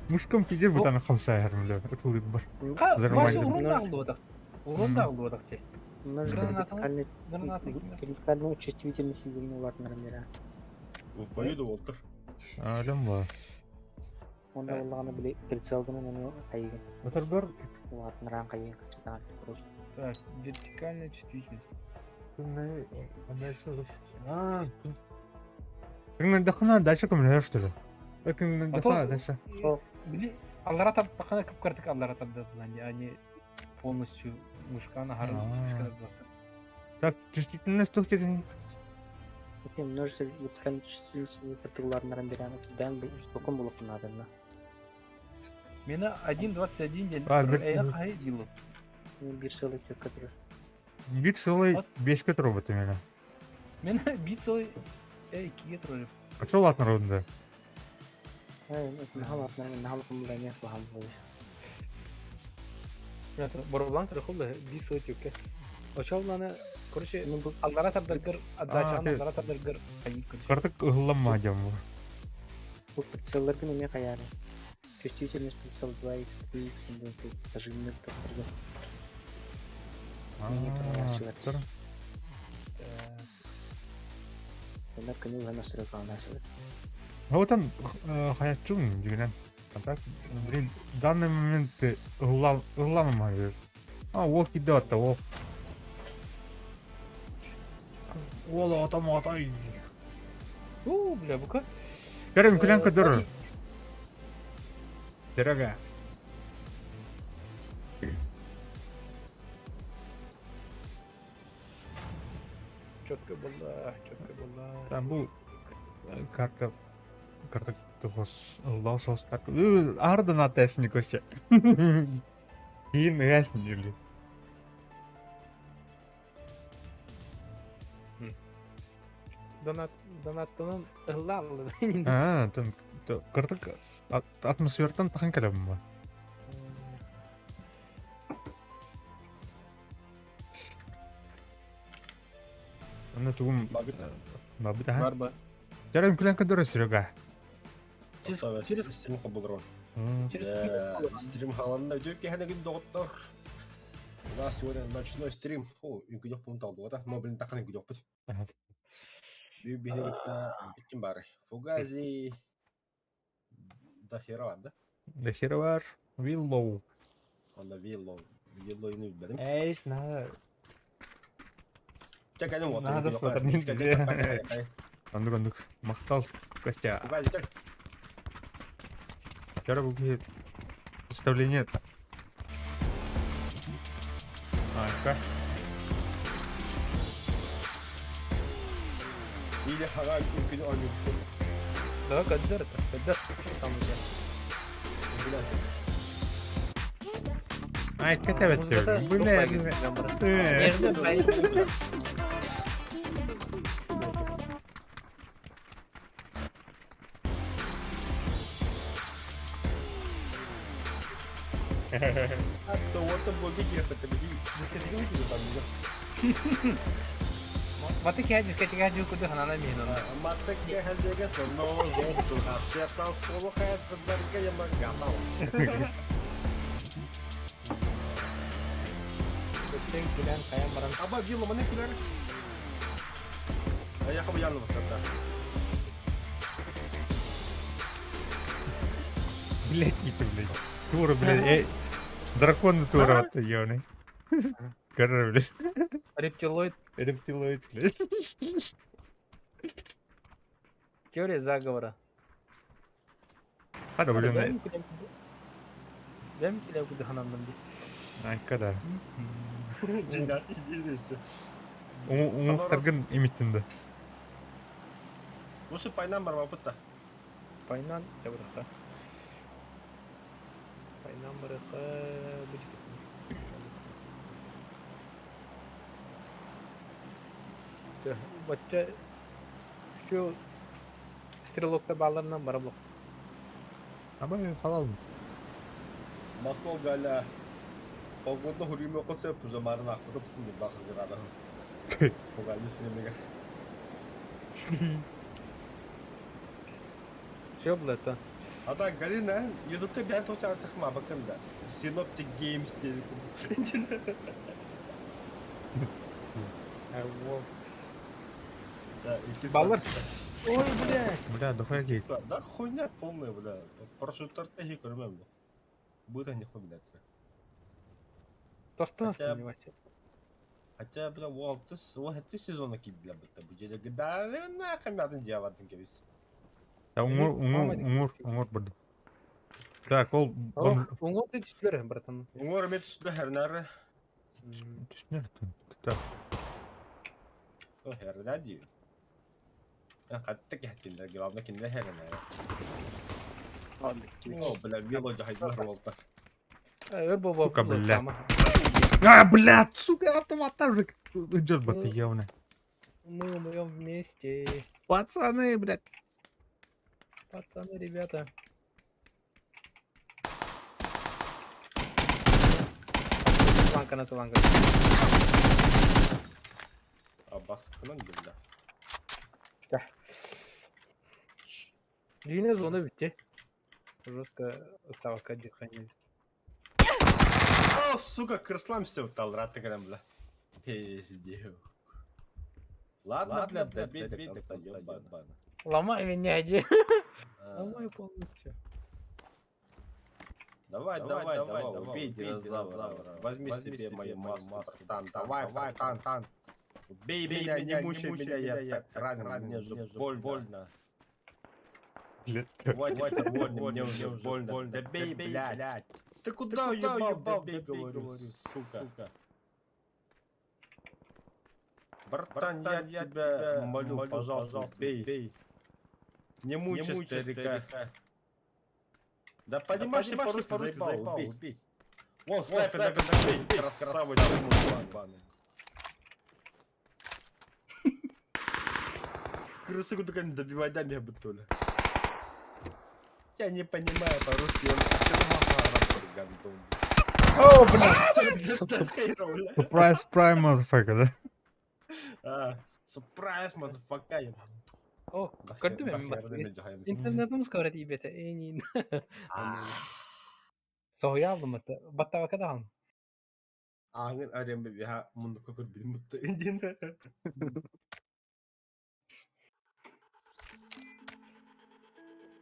Мушком пиде бутаны хамса ярым Өтүлүк бар. Башы урун да алды Урун да алды отак те. Вертикальный Граната. вертикальную чувствительность деген улардан мира. Упаю Уолтер. Алем бар. Онда оллаганы биле прицелгынан аны кайгын. Отар бар. Улардан кайгын качтан. Так, вертикальная чувствительность. Кыңна дальше кым что ли? Кыңна дахына дальше. Били аллара тап бакана кып картык аллара тап они полностью мышканы харын мышканы Так, чувствительность тух дедин. Ити множество вертикальных картыларынан берэн бээн токон булуохпун наада. Мена 1.21 ден А, бір- эйэ хаһы дилу. Биир сыл өтөккө турар. Биир сылай бешке турбут именно. Мена бир сылай иккиге турар. А что лат народында? Боровлан турар бир сылай төккө. Очол маны короче аллара тардаргыр отдачаны аллара тардаргыр Картык ыһылламма дьон бу. Бу прицелларгын эмиэ хайаары. Чувствительность прицел 2х, 3х, зажимныр турарга. Оннор көҥүл уһана сырылҕанаачылар. Отан хаяччун дигинен. А так, блин, в данный момент ыһылламма. А, ол кидде атта, ол. Ол атам атай. У, бля, бука. Керем күлән көдөр. Дорога. Четко была, четко была. Там бу карта карта тухос лосос так. Ардан атесни костя. Кин ясни или. Донат, донаттанан ыллааллы. А, там картык атмосфертан тахан кэлэм ба. Аны тугум бабыт аха. Барба. Жарым күлән көдөр Серега. Через Стрим хобулрон. Стрим халанна өтөк кэһэнэгин доҕоттор. У нас сегодня ночной стрим. О, үҥкүдөх пун талдугата. Но, блин, такан үҥкүдөхпүт. Биһиги ким бары? Фугази да хера бар да? Да хера бар. Виллоу. Онда Виллоу. Виллоуну билбэтим. Эй, надо. Чаканын вот. Надо смотреть. Андык андык. Махтал Костя. Фугази кел. Вчера был представление. А, как? Или хага үҥкүнү оонньууппут. Да, каддер это, каддер. Там уже. Ай, кете бетте. Бля, бля. А то вот боги киэппэтэ биһи дискотека киһи там Маты киһи дискотека дьуу курдук ханана миин онно. Матта киэһэлдиэгэ сонно зосту хапчыаттан сколу хайаттарга ямагасал. Көттен килэн хайан баран. Аба вилла маны күлэр. А я хабы янны басарда. Блядь, это, блядь. Тура, блядь. Эй, дракон тура, вот ёбаный. Короче, блядь. Рептилоид. Рептилоид, блядь. Теория заговора. Хада, блин. Дэм килэ курдук хананным ди. Ай, когда? Жинат идеясы. Уңуқтаргын имиттинде. Лучше пайнан бар бапытта. Пайнан жабыракка. Пайнан баракка будет. Бачча şu стрелокта балларынан бара блок. Аба халал. Мактол галя. Погода хуриме косеп жамарын акытып бакыз града. Фугази стримеге. Все было это. А так, Галина, ютубта бән тоқта тықма бакын да. Synoptic Games диye. Да, икки Баллар. Ой, бля. Бля, дохуя гейт. Да хуйня полная, бля. Парашюттар тахи көрмөм. Быта не хуй, блядь. Тостан Хотя- снимать. Хотя, бля, ол хатты сезона кип, бля, бітті. Бұл жерде гдары нахуй атын жабатын кебис. Да, уңур, уңур, уңур, уңур бұрды. Так, ол Уңор ты түстүлөр, братан. Уңор эме түсті хернары. Түснер. Так, Херна дейін. Хатта кэһэттиннэр, главное кинилэр хэрэнээрэ. О, бля, вело дьаһайдылар уолта. Өр буолбаппын Сука, дуо, бля. Тама? А, блядь, сука, автоматтар уже идет явно. Мы умрем вместе. Пацаны, блядь. Пацаны, ребята. Ланка на ланка. А баскынан бля. Длинная зона ведь. Жестко савака дыхание. О, сука, кырслам все талраты кэлэн бля. Пиздец. Ладно, бля, добей до конца, ебана. Ломай меня, иди. А, Ломай полностью. Давай, давай, давай, убей динозавра. Возьми себе мою маску, братан. Давай, братан, тан. Убей меня, не мучай меня, я так ранен, мне же больно. Блядь. Хватит, больно, мне уже больно. Добей, блядь. Ты куда уебал, добей, говорю, сука. Братан, я тебя молю, пожалуйста, убей. Не мучай старика. Да понимаешь, ты по-русски заебал, убей. Вон, снайпер, добей, красава, ебаный. Крысы куда не добивай, дай мне бы толя. Я не понимаю по-русски, он гандон. О, блядь. Surprise, Surprise, prime, motherfucker, да? Surprise, motherfucker. О, көрдүм мен басты. Интернетим скоро тиийбэтэ. Эниин. Соһуйа алдым это. Баттабака даҕаны. Аңын арем бия мунду көкөр бир мутты индин.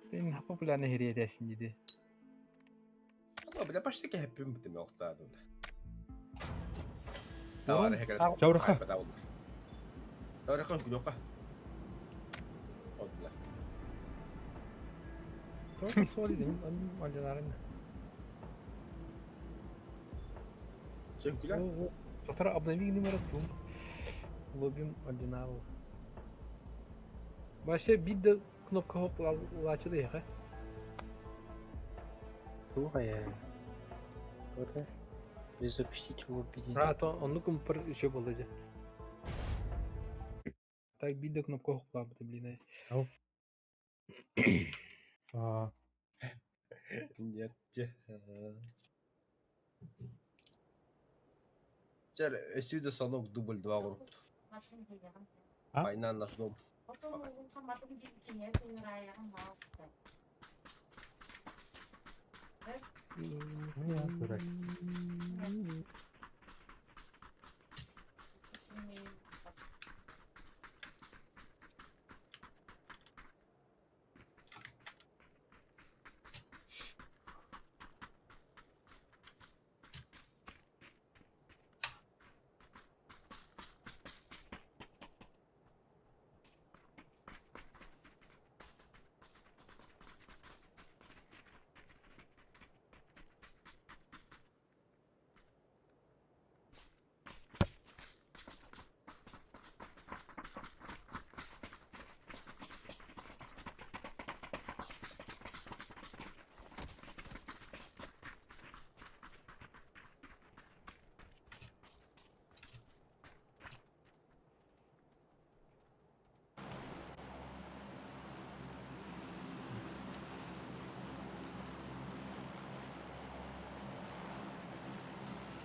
Сен популярный хериэтэсин диди. Бля, почти кэппим битим октаады. Давай, Чаураха. Давай, күлөкка. От, бля. Сен күлә? Завтра обнови номер тум. Лобим оригинал. Вообще бит да кнопка хоп лачыды яха. Слухай, вот запустить лобби. А то он ну компр еще был же. Так бит да кнопка хоп лабы блин. А, Нет, те. Чер, өсүдө салок дубль 2 групп. А? Война наш дом. нет, дурак.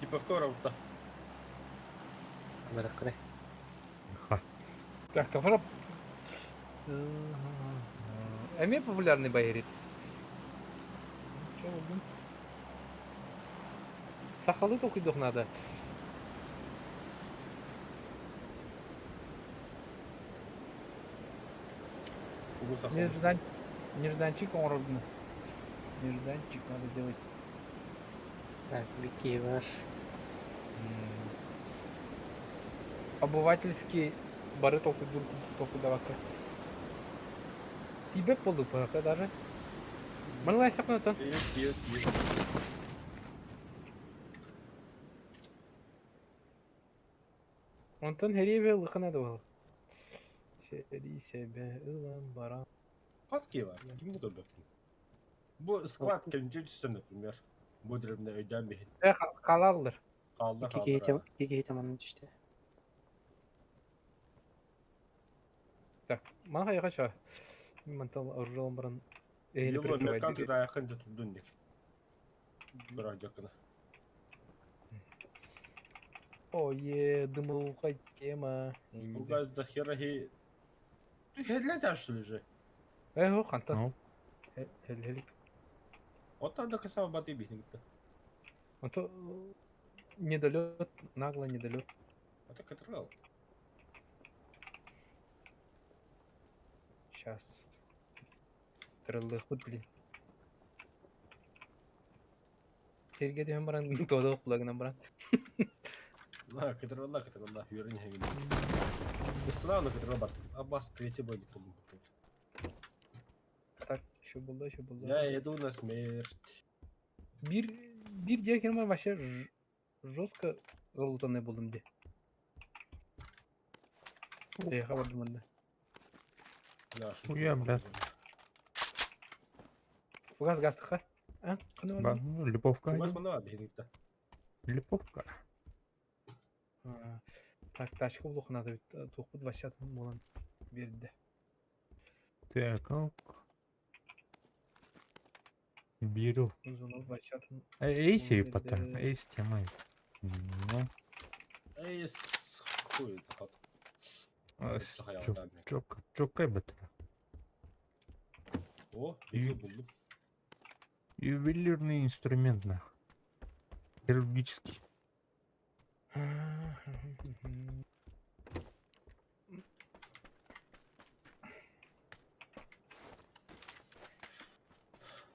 Типа в коров-то. Бараккare. Ха. Так, тафара. Эме популярный байрит. Че булдум? Сахалы токуйдух надо. Неждан... Нежданчик он родный. Нежданчик надо делать. Так, бики ваш. Обывательский бары толкуйдур толкуйдавака. Тебе полу пока даже. Малай сакнатан. Пьет, пьет, пьет. Онтон хереве лыхана давал. Сэрии сэбэ ылан баран Хас киһи бар? Кимҥэ көрбөппүн. Бу сквад кэмчи түстэ, например. Бу деревне өйдөөн биһин. Э, хаалаллар. Хаалла Икки киһи хааллар. икки киһи таманын түстэ. Так, мана хайаха ча. Мантан оружалан баран эһини Юло меркант прикрывать. даякын да турдун дик. Бирок жакына. О, е, дымовуха тема. Бугаз до хера хи. Ты хедлетя что ли же? Э, хо, ханта. Ну. Хел-хелик. Вот там до касава баты бихни гитта. А то недолет, нагло недолет. А так отрывал. Сейчас. Трыллыхпыт, блин. Сиргэ түһэн баран, туода кулагынан баран. На, кытралла, кытралла, юрин хегин. Быстрано кытралла бар. Аббас третий бой не помню. Так, еще было, еще было. Я иду на смерть. Биир, биир дьиэ кэрмэ вообще жестко залутанный булдум дии. Эйха бардым манна. Да, шутка. Хуя, блядь. Фугас гастыха. А? Ханна Ба, бар? ну, Липовка. Фугас идёт. мана бихни гитта. Липовка. А, Так, тачка булух надо ведь. Тухпут вообще булан берді. Так, ок. Беру. Узунов вообще Эйси Ой, пота. да. Эйс тема. Ну, Эй, с хуй это хат. а, Это с- хаял чё- там. чё- чё бата. О, И- бити булдум. Ювелирный инструмент, нах. Хирургический.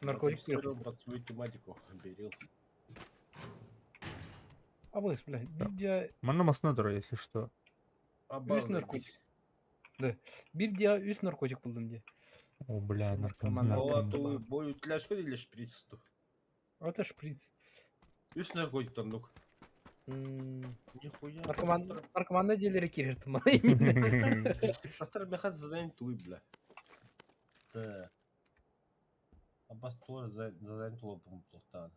Наркотик Модифицировал под свою тематику. Берил. А вы, бля, биир Манна маснадра, если что. Аббас наркотик. Биир дьиэ үс наркотик булдум дии. О, бля, нарком, Наркоман. О, нарком. ту бою тляшку или шприц ту. Это шприц. Үс наркотик там ну. М, Нихуя. Наркоман, наркоманна дьиэлэрэ киирэр именно. Автор меха зазайн туй, бля. Так. Аббас тур зазайн туло плохтан.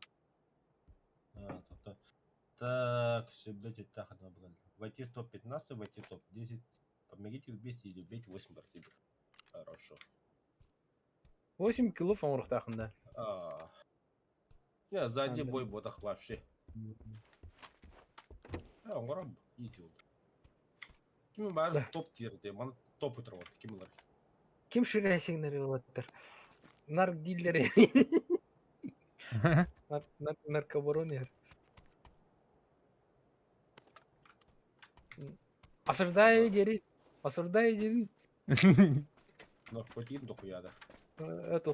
А, то Так, все, блядь, так, одна была. Войти в топ-15, войти в топ-10. Помогите убить или убить 8 противников. Хорошо. 8 кило оҥоруохтааххын. А. Не, за один Анда. бой ботах вообще. А, он раб, изи вот. Ким бар Да. топ тир, де, ман топ утро вот, ким лар. Ким ширясиңнер ылаттар? Нарк дилери. Наркобарон ер. Осуждаю дери. Осуждаю дери. Наркотик дохуя да. Это